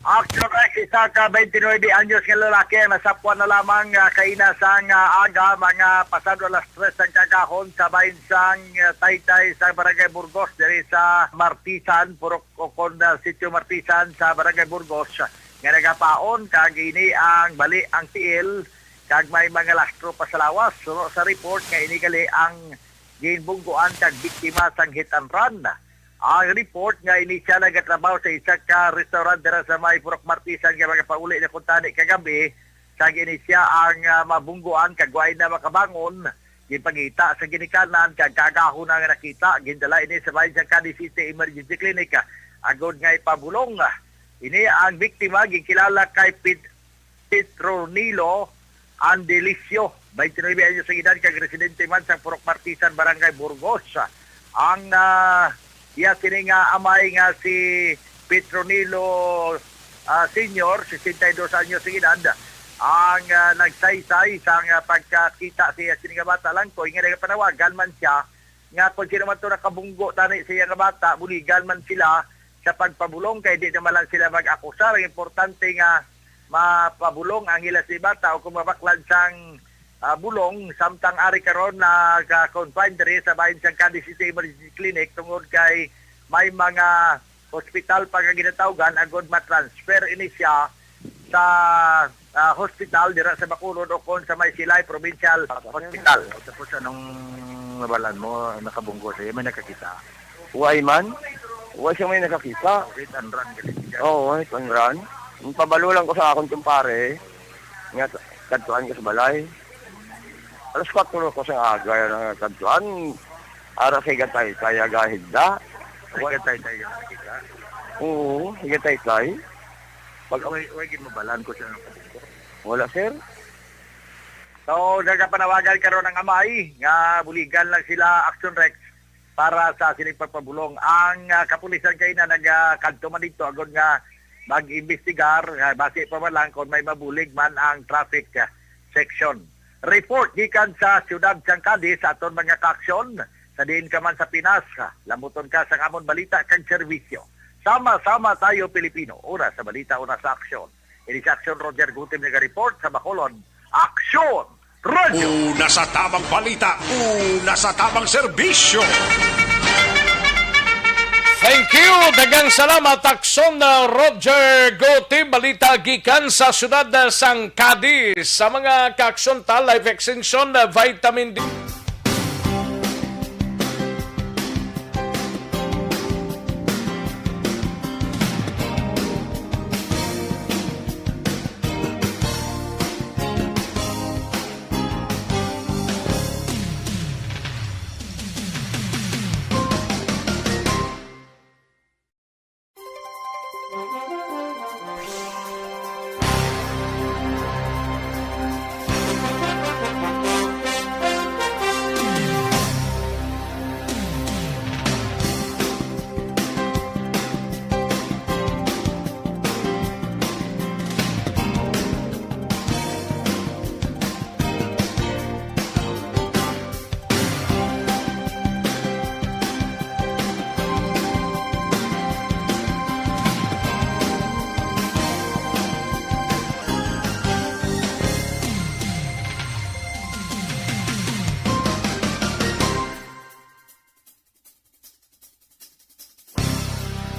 Aksyon, Rex, isa ka twenty-nine anyos nga lalaki ang nasapwan na lamang, ah, kaina sang, ah, aga, mga pasado alas tres sang kagahon sa bahin sang, ah, Taytay sa Barangay Burgos, diri sa Martisan, Purok, o kon, ah, Sitio Martisan sa Barangay Burgos, nga nagapaon kag ini ang bali ang tiil kag may mga lastro pa sa lawas. Suno sa report nga ini gali ang ginbungguan kag biktima sang hit and run. Ang report nga ini siya nagatrabaho sa isa ka restaurant dira sa may Purok Martisan nga magapauli na kuntani kagabi, sa ini siya ang, ah, mabungguan kag way na makabangon. Ginpangita sa ginikanan kag kagahon na nga nakita, gindala ini sa bahin sang Cadiz City Emergency Clinic, ah, agod nga ipabulong. Ini ang biktima ginkilala kay Pit-, Petronilo Andelicio, twenty-nine anyos ang edad, kag residente man sa Purok Martisan, Barangay Burgos. Ang, ah, iya sini nga amay nga si Petronilo, ah, Senior, sesenta y dos anyos ang edad, ang, ah, nagsaysay sang, ah, pagkakita sa iya sini nga bata, langkoy nga nagapanawagan man siya nga kung sino man to nakabunggo tani sa iya nga bata, buligan man sila sa pagpabulong, kay di naman lang sila mag-akusar. Ang importante nga mapabulong ang ila si bata o kung mabaklad sang, ah, bulong, samtang ari karon nag-confine diri sa bahin sang Cadiz City Emergency Clinic tungod kay may mga hospital pa nga ginatawgan agod ma-transfer ini siya sa, ah, hospital dira sa Bacolod o kon sa may Silay Provincial Hospital. Tapos anong nabalaan mo, nakabunggo sa iya? May nakakita? Way man. Way siya may nakakita. Hit and run gali siya. Oo, hit and run. Ang pabalo lang ko sa akon kumpare, nga kadtuan ko sa balay. Alas kwatro ko sa aga nga kadtuan. Ara sa higatay, kaya gahigda. Sa higatay, tayo nakakita? Oo, higatay, tay. Pag Way, way gid mabalaan ko siya ng kabunggo. Wala, sir. So, nagapanawagan karon ang amay nga buligan lang sila, Action Rex, para sa sining pagpabulong. Ang, ah, kapulisan kay na nagakadto man dito agod nga mag-imbestigar, ah, basi pa man lang kung may mabulig man ang traffic, ah, section. Report gikan sa siyudad sang Cadiz sa aton mga kaaksyon, sa diin ka man sa Pinas, ah, lamuton ka sang amon balita kag serbisyo. Sama-sama tayo, Pilipino. Una sa balita, una sa aksyon. Ini si Aksyon Roger Gutim naga-report sa Bacolod. Aksyon! Radyo! Una sa tamang balita, una sa tamang serbisyo. Thank you. Daghang salamat, Aksyon, uh, Roger Guti. Balita gikan sa siyudad, uh, sang Cadiz. Sa mga kaaksyon ta, Life Extension, uh, Vitamin D.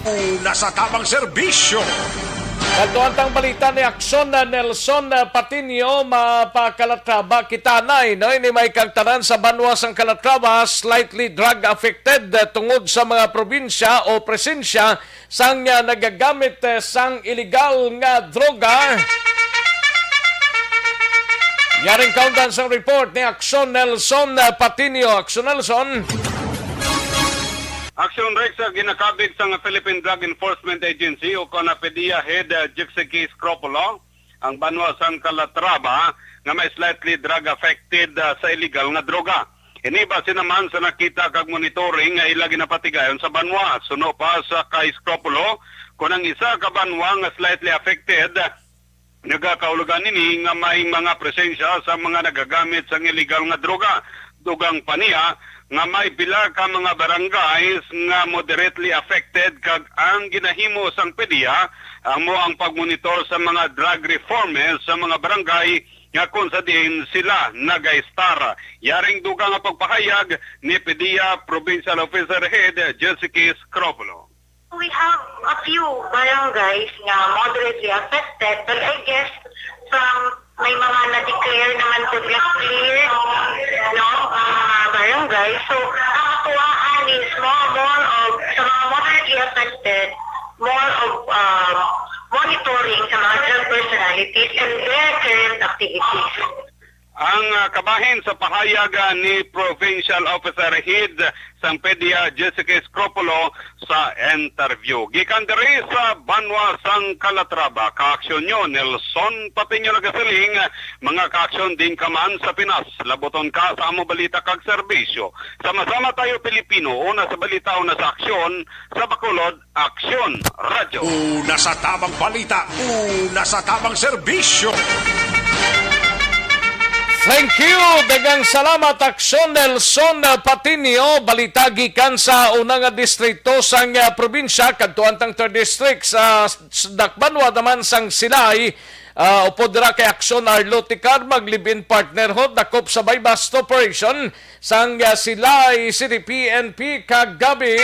Una sa tamang serbisyo. Kadto ang balita ni Aksyon na Nelson, ah, Patinio, mapakalatraba kita na, eh, no? Ini may kagtanan sa banwa sang Calatrava, slightly drug affected, ah, tungod sa mga probinsya o presensya sang, ah, nagagamit, eh, sang illegal nga droga. Yaring kaundan sang report ni Aksyon Nelson, ah, Patinio. Aksyon Nelson. Action Rex, ah, ginakabig sang Philippine Drug Enforcement Agency o kon ang PDEA Head, ah, Gypsy Case Scropulo, ang banwa sang Calatrava nga may slightly drug affected, ah, sa illegal nga droga. Ini base naman sa nakita kag monitoring nga ila ginapatigayon sa banwa. Suno pa sa kay Scropulo, kon ang isa ka banwa nga slightly affected, nagakahulugan ini nga may mga presensya sa mga nagagamit sang illegal nga droga. Dugang pa niya nga may pila ka mga barangays nga moderately affected, kag ang ginahimo sang PDEA amo ang pagmonitor sa mga drug reformers sa mga barangay nga kung sa diin sila nagaistar. Yaring dugang nga pagpahayag ni PDEA Provincial Officer Head Jessica Scropulo. We have a few barangays nga moderately affected, but I guess from may mga na-declare naman po nga clear, no, ang mga barangay. So, ang atuaan is more, more of, sa mga moderately affected, more of, um, monitoring sa mga drug personalities and their current activities. Ang, ah, kabahin sa pahayag, ah, ni Provincial Officer Head sang PDEA, Jessica Scropulo, sa interview. Gikan diri sa banwa sang Calatrava, kaaksyon nyo, Nelson Patiño nagasiling, mga kaaksyon din ka man sa Pinas, labuton ka sa amo balita kag serbisyo. Sama-sama tayo, Pilipino, una sa balita, una sa aksyon, sa Bacolod, Aksyon Radyo. Una sa tamang balita, una sa tamang serbisyo. Thank you. Daghang salamat, Aksyon Nelson Patinio. Balita gikan sa una nga distrito sang, ah, probinsya, kadto ang third district sa s-, dakbanwa naman sang Silay. Ah, upod dira kay Aksyon Arlo Ticar, mag-live-in partner ho, dakop sa buy-bust operation sang, ah, Silay City P N P kagabi.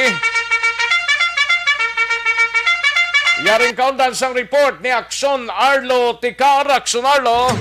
Yaring kaundan sang report ni Aksyon Arlo Ticar. Aksyon Arlo.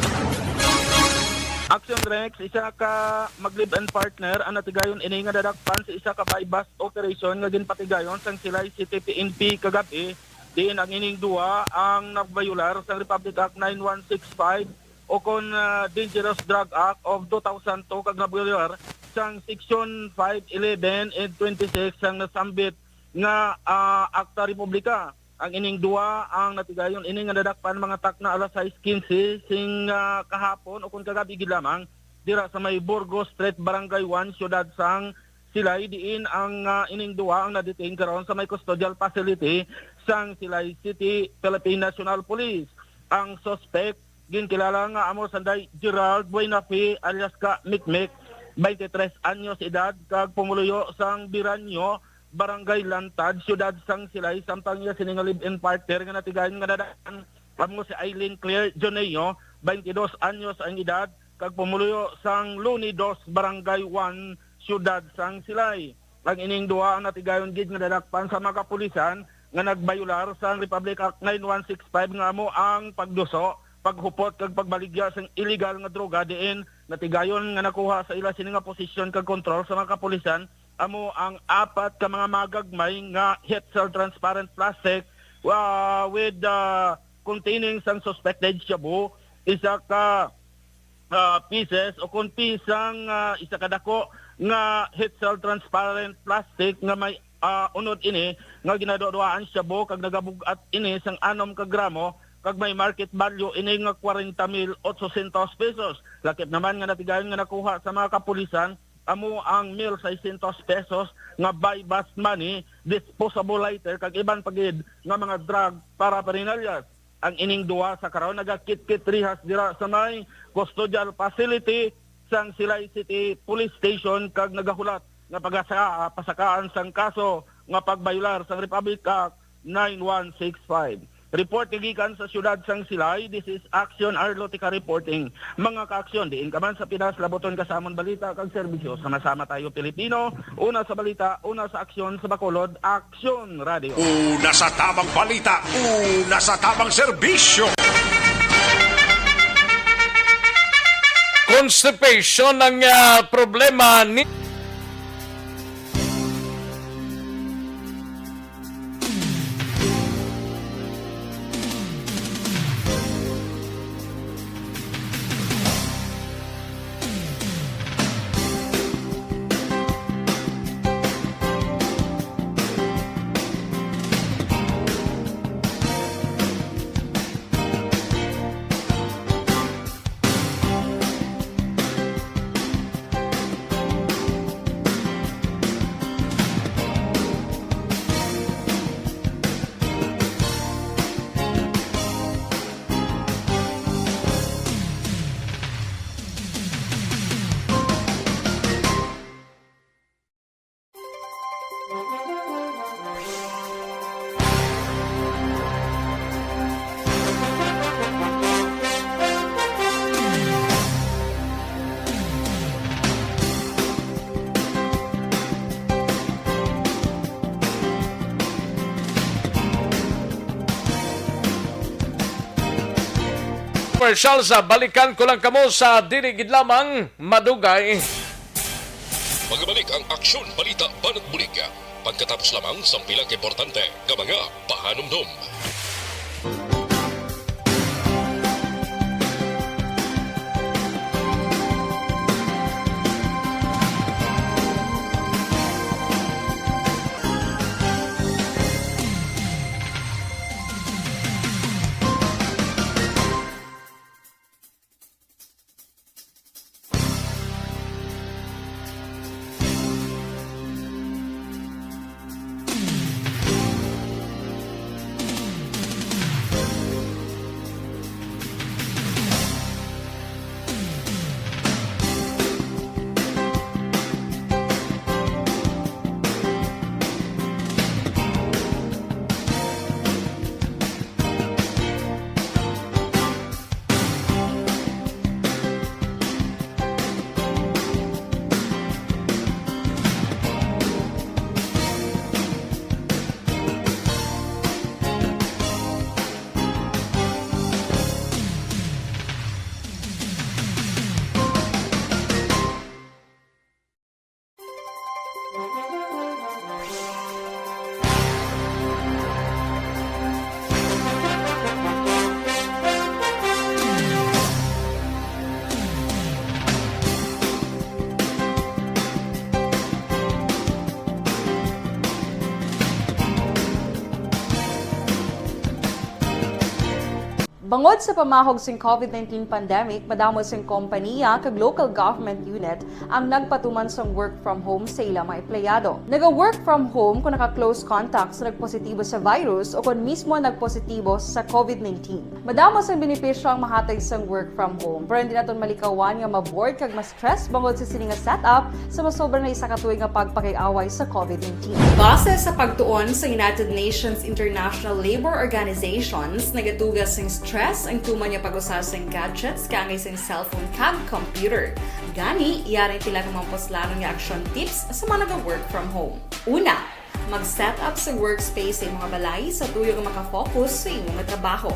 Action Rex, isa ka mag-live-in partner ang natigayon ini nga nadakpan sa isa ka buy-bust operation nga ginpatigayon sang Silay City P N P kagabi, diin ang ining duha ang nagbayular sang Republic Act nine one six five o kon, ah, Dangerous Drug Act of two thousand two kag nagbayular sang Section five eleven and twenty-six sang nasambit nga, ah, Akta Republika. Ang ining duha ang natigayon ini nga nadakpan mga takna alas sais quince sing, ah, kahapon o kon kagabi gid lamang dira sa may Burgos Street, Barangay one, Siyudad sang Silay, diin ang, ah, ining duha ang na-detain karon sa may custodial facility sang Silay City Philippine National Police. Ang suspect ginkilala nga amo sanday Gerald Buenafe alias ka Mikmik, twenty-three anyos edad, kag pumuluyo sang Biranyo, Barangay Lantad, Siyudad sang Silay, samtang iya sini nga live-in partner nga natigayon nga nadaan amo si Eileen Claire Joneo, twenty-dos anyos ang edad, kag pumuluyo sang Luni dos, Barangay one, Siyudad sang Silay. Ang ining duha ang natigayon gid nga nadakpan sa mga kapulisan nga nagbayular sang Republic Act nine one six five nga amo ang pagduso, paghupot kag pagbaligya sang iligal nga droga, diin natigayon nga nakuha sa ila sini nga posisyon kag kontrol sa mga kapulisan amo ang apat ka mga magagmay nga hit-sealed transparent plastic, ah, with, ah, containing sang suspected shabu, isa ka, ah, pieces o kon pisang, ah, isa ka dako nga hit-sealed transparent plastic nga may, ah, unod ini nga ginaduduaan shabu kag nagabug-at ini sang anom ka gramo kag may market value ini nga kwarenta mil otsosyentos pesos. Lakip naman nga natigayon nga nakuha sa mga kapulisan amo ang mil seiscientos pesos nga buy-bust money, disposable lighter, kag iban pa gid nga mga drug paraphernalia. Ang ining duha sa karon nagakit-kit rihas dira sa may custodial facility sang Silay City Police Station kag nagahulat nga pagasa-, pasakaan sang kaso nga pagbayular sang Republic Act nine one six five. Report nga gikan sa siyudad sang Silay, this is Aksyon Arlotica reporting. Mga ka-aksyon, diin ka man sa Pinas, labuton ka sa amon balita kag serbisyo. Sama-sama tayo, Pilipino. Una sa balita, una sa aksyon, sa Bacolod, Aksyon Radio. Una sa tamang balita, una sa tamang serbisyo. Constipation ang, ah, problema ni Commercial sa balikan ko lang kamo sa dili gid lamang madugay. Magbalik ang Aksyon Balita Banat Bulig pagkatapos lamang sang pila ka importante nga mga pahanumdom. Bangod sa pamahog sing COVID nineteen pandemic, madamo sing kompanya kag local government unit ang nagpatuman sang work from home sa ila mga empleyado. Naga-work from home kon naka-close contact sa nagpositibo sa virus o kon mismo nagpositibo sa COVID nineteen. Madamo sang benepisyo ang mahatag sang work from home, pero hindi naton malikawan nga ma-bored kag ma-stress bangod sa sini nga setup sa masobra na isa ka tuig nga pagpakig-away sa COVID nineteen. Base sa pagtuon sa United Nations International Labour Organizations, nagatuga sing stress ang tuman nga pag-usa sing gadgets kaangay sing cellphone kag computer. Gani, yari ang pila ka mga puslanon nga action tips sa mga naga-work from home. Una, mag-set up sa workspace sa imong balay sa tuyo nga maka-focus sa imo nga trabaho.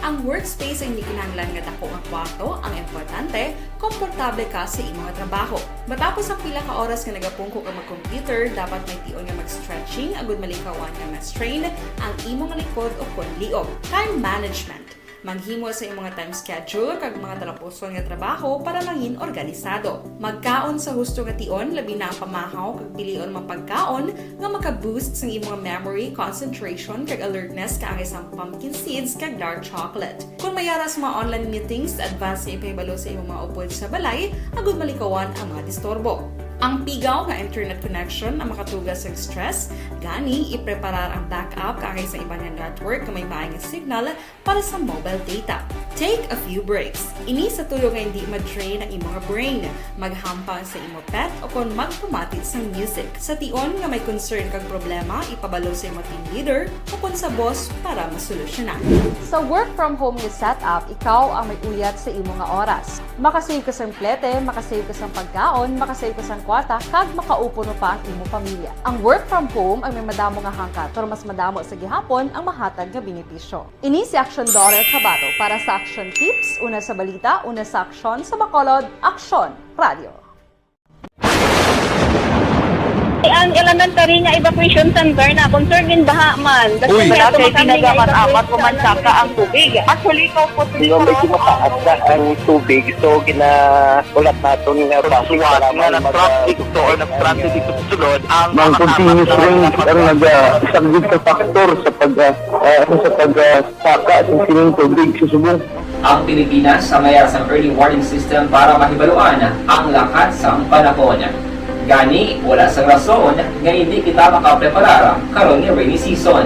Ang workspace ay hindi kinahanglan nga dako nga kwarto, ang importante, komportable ka sa imo nga trabaho. Matapos ang pila ka oras nga nagapungko ka mag-computer, dapat may tion nga mag-stretching agud malikawan nga ma-strain ang imo nga likod o kon liog. Time management. Maghimo sa imong time schedule kag mga talapuson nga trabaho para mangin organisado. Magkaon sa husto nga tion, labi na ang pamahaw kag pilion mga pagkaon nga maka-boost sang imong memory, concentration, kag alertness, kaangay sang pumpkin seeds kag dark chocolate. Kon may ara sa mga online meetings, advance nga ipahibalo sa imong mga upod sa balay agud malikawan ang mga disturbo. Ang pigaw nga internet connection ang makatuga sa stress, gani ipreparar ang backup kaangay sa iban nga network nga may maay nga signal para sa mobile data. Take a few breaks. Ini sa tuyo nga hindi ma-drain ang imo nga brain, maghampang sa imo pet o kon magpamati sang music. Sa tion nga may concern kag problema, ipabalo sa imo team leader o kon sa boss para masolusyonan. Sa work from home nga setup, ikaw ang may uyat sa imo nga oras. Makasave ka sang plete, makasave ka sang pagkaon, makasave ka sang kwarta, kag makaupod pa ang imo pamilya. Ang work from home ang may madamo nga hangkat, pero mas madamo sa gihapon ang mahatag nga benepisyo. Ini si Action Daughter Kabato para sa Action Tips, una sa balita, una sa aksyon, sa Bacolod, Aksyon Radio. Ang elementary nga evacuation center na concerned in baha man. Uy, Kasi wala kay tinaga man amat o mansaka ang tubig. Actually, ikaw po, di ba, medyo mataas na ang tubig, so ginaulat naton nga traffic nga nag-traffic to or nag-traffic dito sa sulod ang mga continuous rain ang nagasaglit sa factor sa pag, ah, ah, sa pag, ah, saka sa sining tubig sa subong. Ang Pilipinas ang mayar sang early warning system para mahibaluan ang lakat sang panahon. Gani, wala sang rason nga hindi kita makapreparar karon nga rainy season.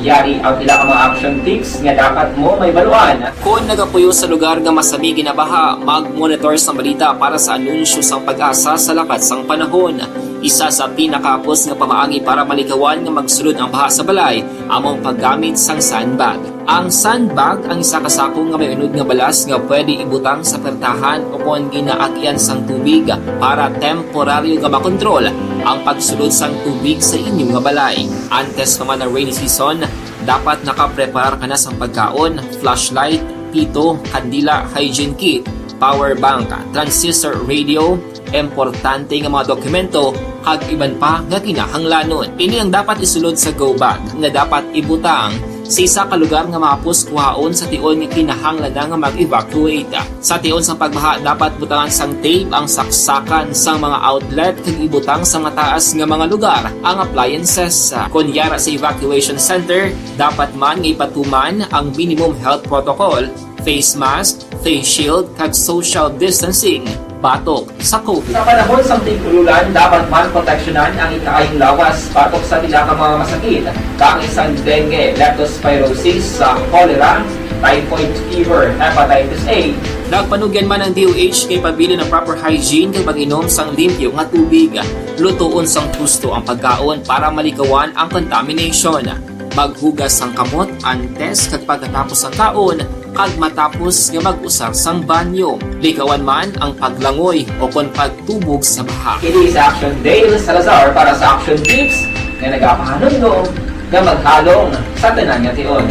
Yari ang pila ka mga action tips nga dapat mo mahibaluan. Kon nagapuyo sa lugar nga masami ginabaha, mag-monitor sang balita para sa anunsyo sang PAGASA sa lakat sang panahon. Isa sa pinakahapos nga pamaagi para malikawan nga magsulod ang baha sa balay amo ang paggamit sang sandbag. Ang sandbag ang isa ka sako nga may unod nga balas nga pwede ibutang sa pertahan o kon ginaagian sang tubig para temporaryo nga makontrol ang pagsulod sang tubig sa inyo nga balay. Antes pa man ang rainy season, dapat nakapreparar ka na sang pagkaon, flashlight, pito, kandila, hygiene kit, power bank, transistor radio, importante nga mga dokumento, kag iban pa nga kinahanglanon. Ini ang dapat isulod sa go bag nga dapat ibutang sa isa ka lugar nga mahapos kuhaon sa tion nga kinahanglan na nga mag-evacuate. Sa tion sang pagbaha, dapat butangan sang tape ang saksakan sang mga outlet kag ibutang sa mataas nga mga lugar ang appliances. Kon yara sa evacuation center, dapat man nga ipatuman ang minimum health protocol, face mask, face shield, kag social distancing batok sa COVID. Sa panahon sang tig-ululan, dapat man proteksyonan ang ikaayong lawas batok sa pila ka mga masakit, kaangay sang dengue, leptospirosis, sa cholera, typhoid fever, hepatitis A. Nagpanugyan man ang D O H nga ipabilin ang proper hygiene kag pag-inom sang limpyo nga tubig. Lutoon sang husto ang pagkaon para malikawan ang contamination. Maghugas sang kamot antes kag pagkatapos sang kaon, kag matapos nga mag-usar sang banyo. Likawan man ang paglangoy o kon pagtubog sa baha. Kini si Action Dale Salazar para sa Action Tips nga nagapahanumdom nga maghalong sa tanan nga tion.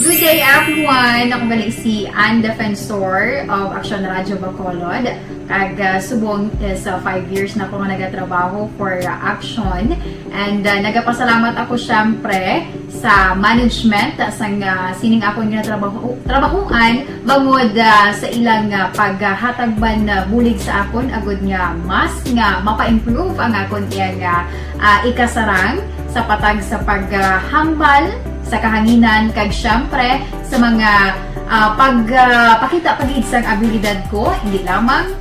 Good day, everyone! Ako gali si Ann Defensor of Action Radio Bacolod. Kag, ah, subong is, ah, five years na ko nga nagatrabaho for, ah, Action. And, ah, nagapasalamat ako, syempre, sa management, ah, sang, ah, sining akon nga trabaho, trabahoan, bangod, ah, sa ilang, ah, paghatag man, ah, bulig sa akon, agud nga mas nga mapa-improve ang akon iyang, ah, ah, ikasarang sa patag sa paghambal sa kahanginan, kag syempre sa mga, ah, pag, ah, pakita pa gid sang abilidad ko, hindi lamang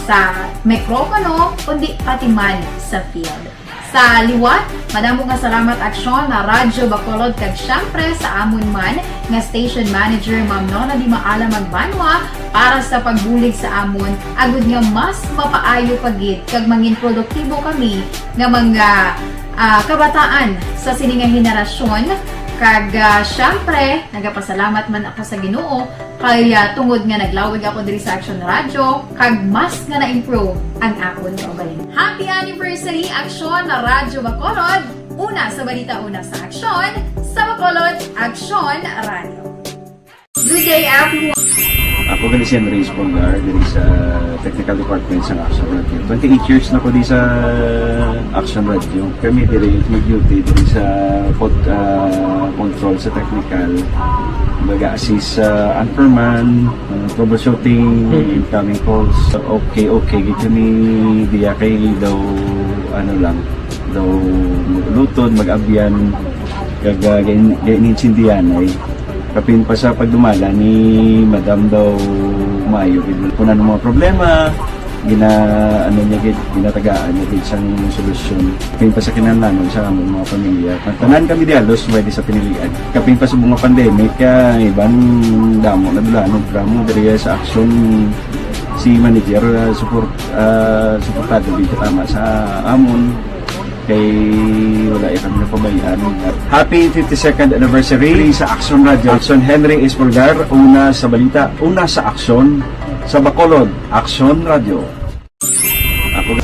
sa mikropono, kundi pati man sa field. Sa liwat, madamo nga salamat, Aksyon, na Radyo Bacolod, kag syempre sa amon man nga station manager, Ma'am Nona Di Maala Magbanwa, para sa pagbulig sa amon, agud nga mas mapaayo pa gid kag mangin produktibo kami nga mga, ah, kabataan sa sini nga henerasyon. Kag, ah, syempre, nagapasalamat man ako sa Ginoo kay, ah, tungod nga naglawig ako diri sa Action Radio, kag mas nga na-improve ang akon kaugalingon. Happy anniversary, Action Radyo Bacolod! Una sa balita, una sa aksyon, sa Bacolod, Action Radio. Good day, everyone! Ako gali si Andres Polgar, diri sa Technical Department sa Action Radio. Twenty-eight years na ko di sa Action Radio. Kami diri nag-duty diri sa pod-, ah, control sa technical. Mag-assist sa anchorman, ah, troubleshooting, Mm. incoming calls. Okay, okay. Gid kami diya kay daw, ano lang, daw lutod, mag-abyan. Kag, ah, gain-, gain-, insindihan ay. Kapin pa sa pagdumala ni Madam daw Maayo gid. Kung ano mga problema, gina-, ano niya gid, ginatagaan niya gid sang solusyon. Kay pa sa kinahanglanon sa among mga pamilya. Tanan kami diha, Los, pwede sa pinilian. Kapin pa sa mga pandemic, ah, iban damo na dula, ano, drama diri sa action si manager, ah, support, ah, suportado gid tama sa amon. Kay wala ya kami napabayaan. Happy fifty-second anniversary sa Action Radio. Action Henry Espolgar, una sa balita, una sa aksyon, sa Bacolod, Action Radio. Ako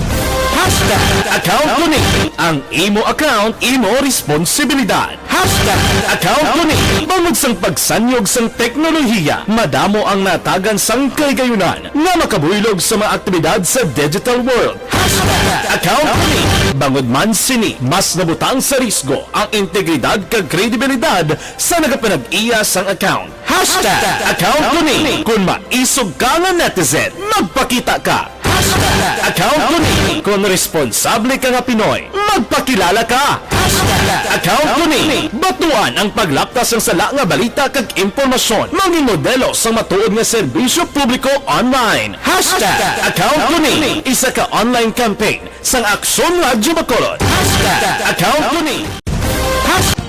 Hashtag account ko ni. Ang imo account, imo responsibilidad. Hashtag account ko ni. Bangod sang pagsanyog sang teknolohiya, madamo ang natagan sang kahigayonan nga makabuylog sa mga aktibidad sa digital world. Hashtag account ko ni. Bangod man sini, mas nabutang sa risgo ang integridad kag kredibilidad sa nagapanag-iya sang account. Hashtag account ko ni. Kung maisog ka nga netizen, magpakita ka. Hashtag account ko ni. Kung responsable ka nga Pinoy, magpakilala ka. Hashtag account ko ni. Batuan ang paglaptas sang sala nga balita kag impormasyon. Mangin modelo sang matuod nga serbisyo publiko online. Hashtag account ko ni. Isa ka online campaign sang Aksyon Radyo Bacolod. Hashtag account ko ni. Hashtag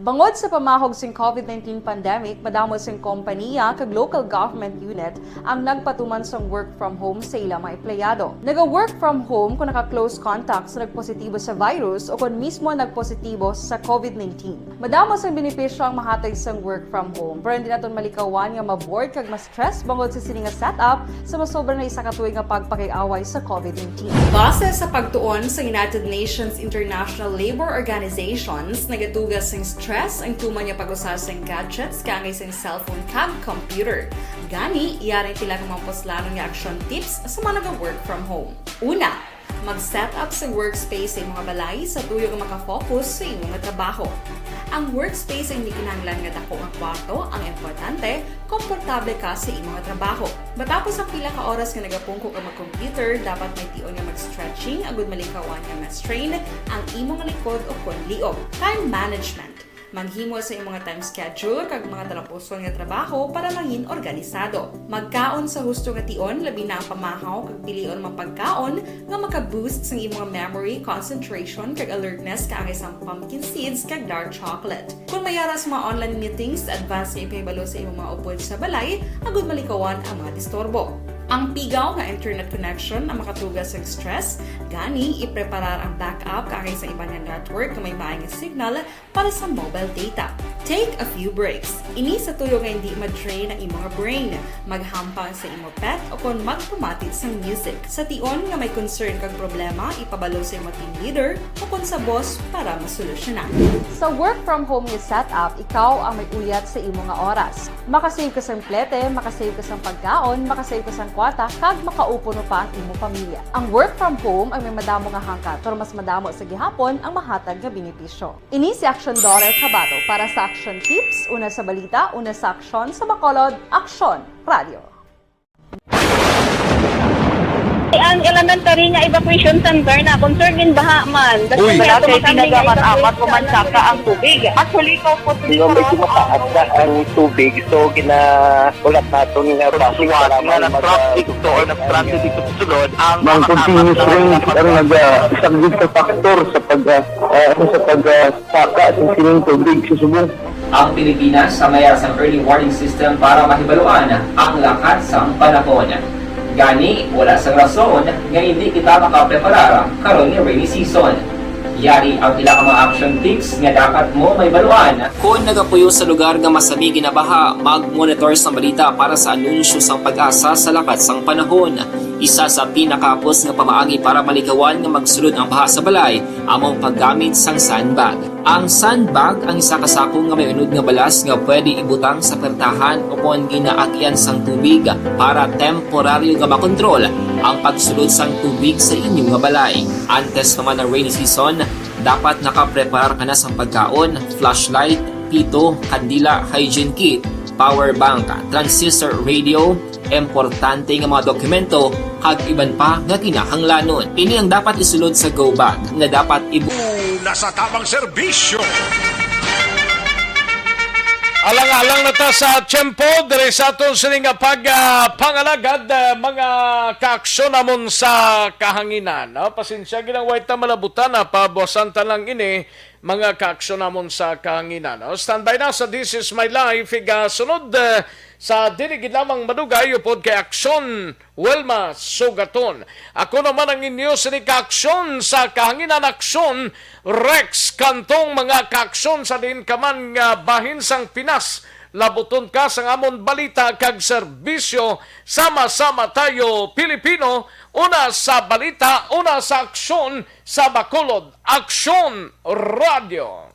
Bangod sa pamahog sing COVID nineteen pandemic, madamo sing kompaniya kag local government unit ang nagpatuman sang work from home sa ila mga empleyado. Naga-work from home kon naka-close contact sa nagpositibo sa virus o kon mismo nagpositibo sa COVID nineteen. Madamo sang benepisyo ang mahatag sang work from home, pero hindi naton malikawan nga ma-bored kag ma-stress bangod sa sini nga setup sa masobra na isa ka tuig nga pagpakig-away sa COVID nineteen. Base sa pagtuon sa United Nations International Labor Organizations, nagatuga sing stress ang tuman nga pag-usa sing gadgets kaangay sing cellphone kag computer. Gani, yari ang pila ka mga puslanon nga action tips sa mga naga-work from home. Una, mag-set up sa workspace sa imong balay sa tuyo nga makafocus sa imo nga trabaho. Ang workspace ay hindi kinahanglan nga dako nga kwarto, ang importante, komportable ka sa imo nga trabaho. Matapos ang pila ka oras nga nagapungko ka mag-computer, dapat may tion nga mag-stretching agud malikawan nga ma-strain ang imo nga likod o kon liog. Time management. Maghimo sa imong time schedule kag mga talapuson nga trabaho para mangin organisado. Magkaon sa husto nga tion, labi na ang pamahaw kag pilion mga pagkaon nga maka-boost sang imong memory, concentration, kag alertness kaangay sang pumpkin seeds kag dark chocolate. Kung may ara sa mga online meetings, advance nga ipahibalo sa imong mga upod sa balay agud malikawan ang mga disturbo. Ang pigaw nga internet connection ang makatuga sang stress, gani ipreparar ang backup kaangay sa iban nga network nga may maay nga signal para sa mobile data. Take a few breaks. Ini sa tuyo nga hindi ma-drain ang imong brain. Maghampang sa imo pet o kon magpamati sang music. Sa tion nga may concern kag problema, ipabalo sa imo team leader o kon sa boss para masolusyonan. Sa work from home nga setup, ikaw ang may uyat sa imo nga oras. Makasave ka sang plete, makasave ka sang pagkaon, makasave ka sang kwarta, kag makaupo pa ang imo pamilya. Ang work from home ay may madamo nga hangkat, pero mas madamo sa gihapon ang mahatag nga benepisyo. Ini si Action Dorel Cabato para sa Action Tips, una sa balita, una sa aksyon, sa Bacolod, Aksyon Radio. Ang elementary nga evacuation center na concern din baha man. Uy. Wala kay pinagamat-amat o mansaka ang tubig. Actually, ikaw po, di ba, may tumataas na ang tubig, so ginahulat naton nga traffic nga nag-traffic to or nag-transit dito sa sulod ang mga continuous rain ang nagasaglit sa factor sa pag, ah, ah, sa pag, ah, saka sa sining tubig sa subong. Ang Pilipinas sa mayar sang early warning system para mahibaluan ang lakat sang panahon. Gani, wala sang rason nga hindi kita makapreparar karon nga rainy season. Yari ang pila ka mga action tips nga dapat mo mahibaluan. Kon nagapuyo sa lugar nga masami ginabaha, mag-monitor sang balita para sa anunsyo sang PAGASA sa lakat sang panahon. Isa sa pinakahapos nga pamaagi para malikawan nga magsulod ang baha sa balay amo ang paggamit sang sandbag. Ang sandbag ang isa ka sako nga may unod nga balas nga pwede ibutang sa pertahan o kon ginaagian sang tubig para temporaryo nga makontrol ang pagsulod sang tubig sa inyo nga balay. Antes pa man ang rainy season, dapat nakapreparar ka na sang pagkaon, flashlight, pito, kandila, hygiene kit, power bank, transistor radio, importante nga mga dokumento, kag iban pa nga kinahanglanon. Ini ang dapat isulod sa go bag nga dapat ibu- Nasa tamang serbisyo. Alang-alang na ta sa tiyempo diri sa aton sini nga pag, ah, pangalagad, ah, mga kaaksyon namon sa kahanginan, no? Pasensya, ginang way ta malabutan, ah, pabuwasan ta lang ini, mga kaaksyon namon sa kahanginan, no? Standby na sa This Is My Life, igasunod, ah, sa dili gid lamang madugay upod kay Aksyon Wilma Sugaton. Ako naman ang inyo sini ka Aksyon sa kahanginan, Aksyon Rex Cantong. Mga kaaksyon sa diin ka man nga bahin sang Pinas, labuton ka sang amon balita kag serbisyo. Sama-sama tayo, Pilipino, una sa balita, una sa aksyon, sa Bacolod Aksyon Radio.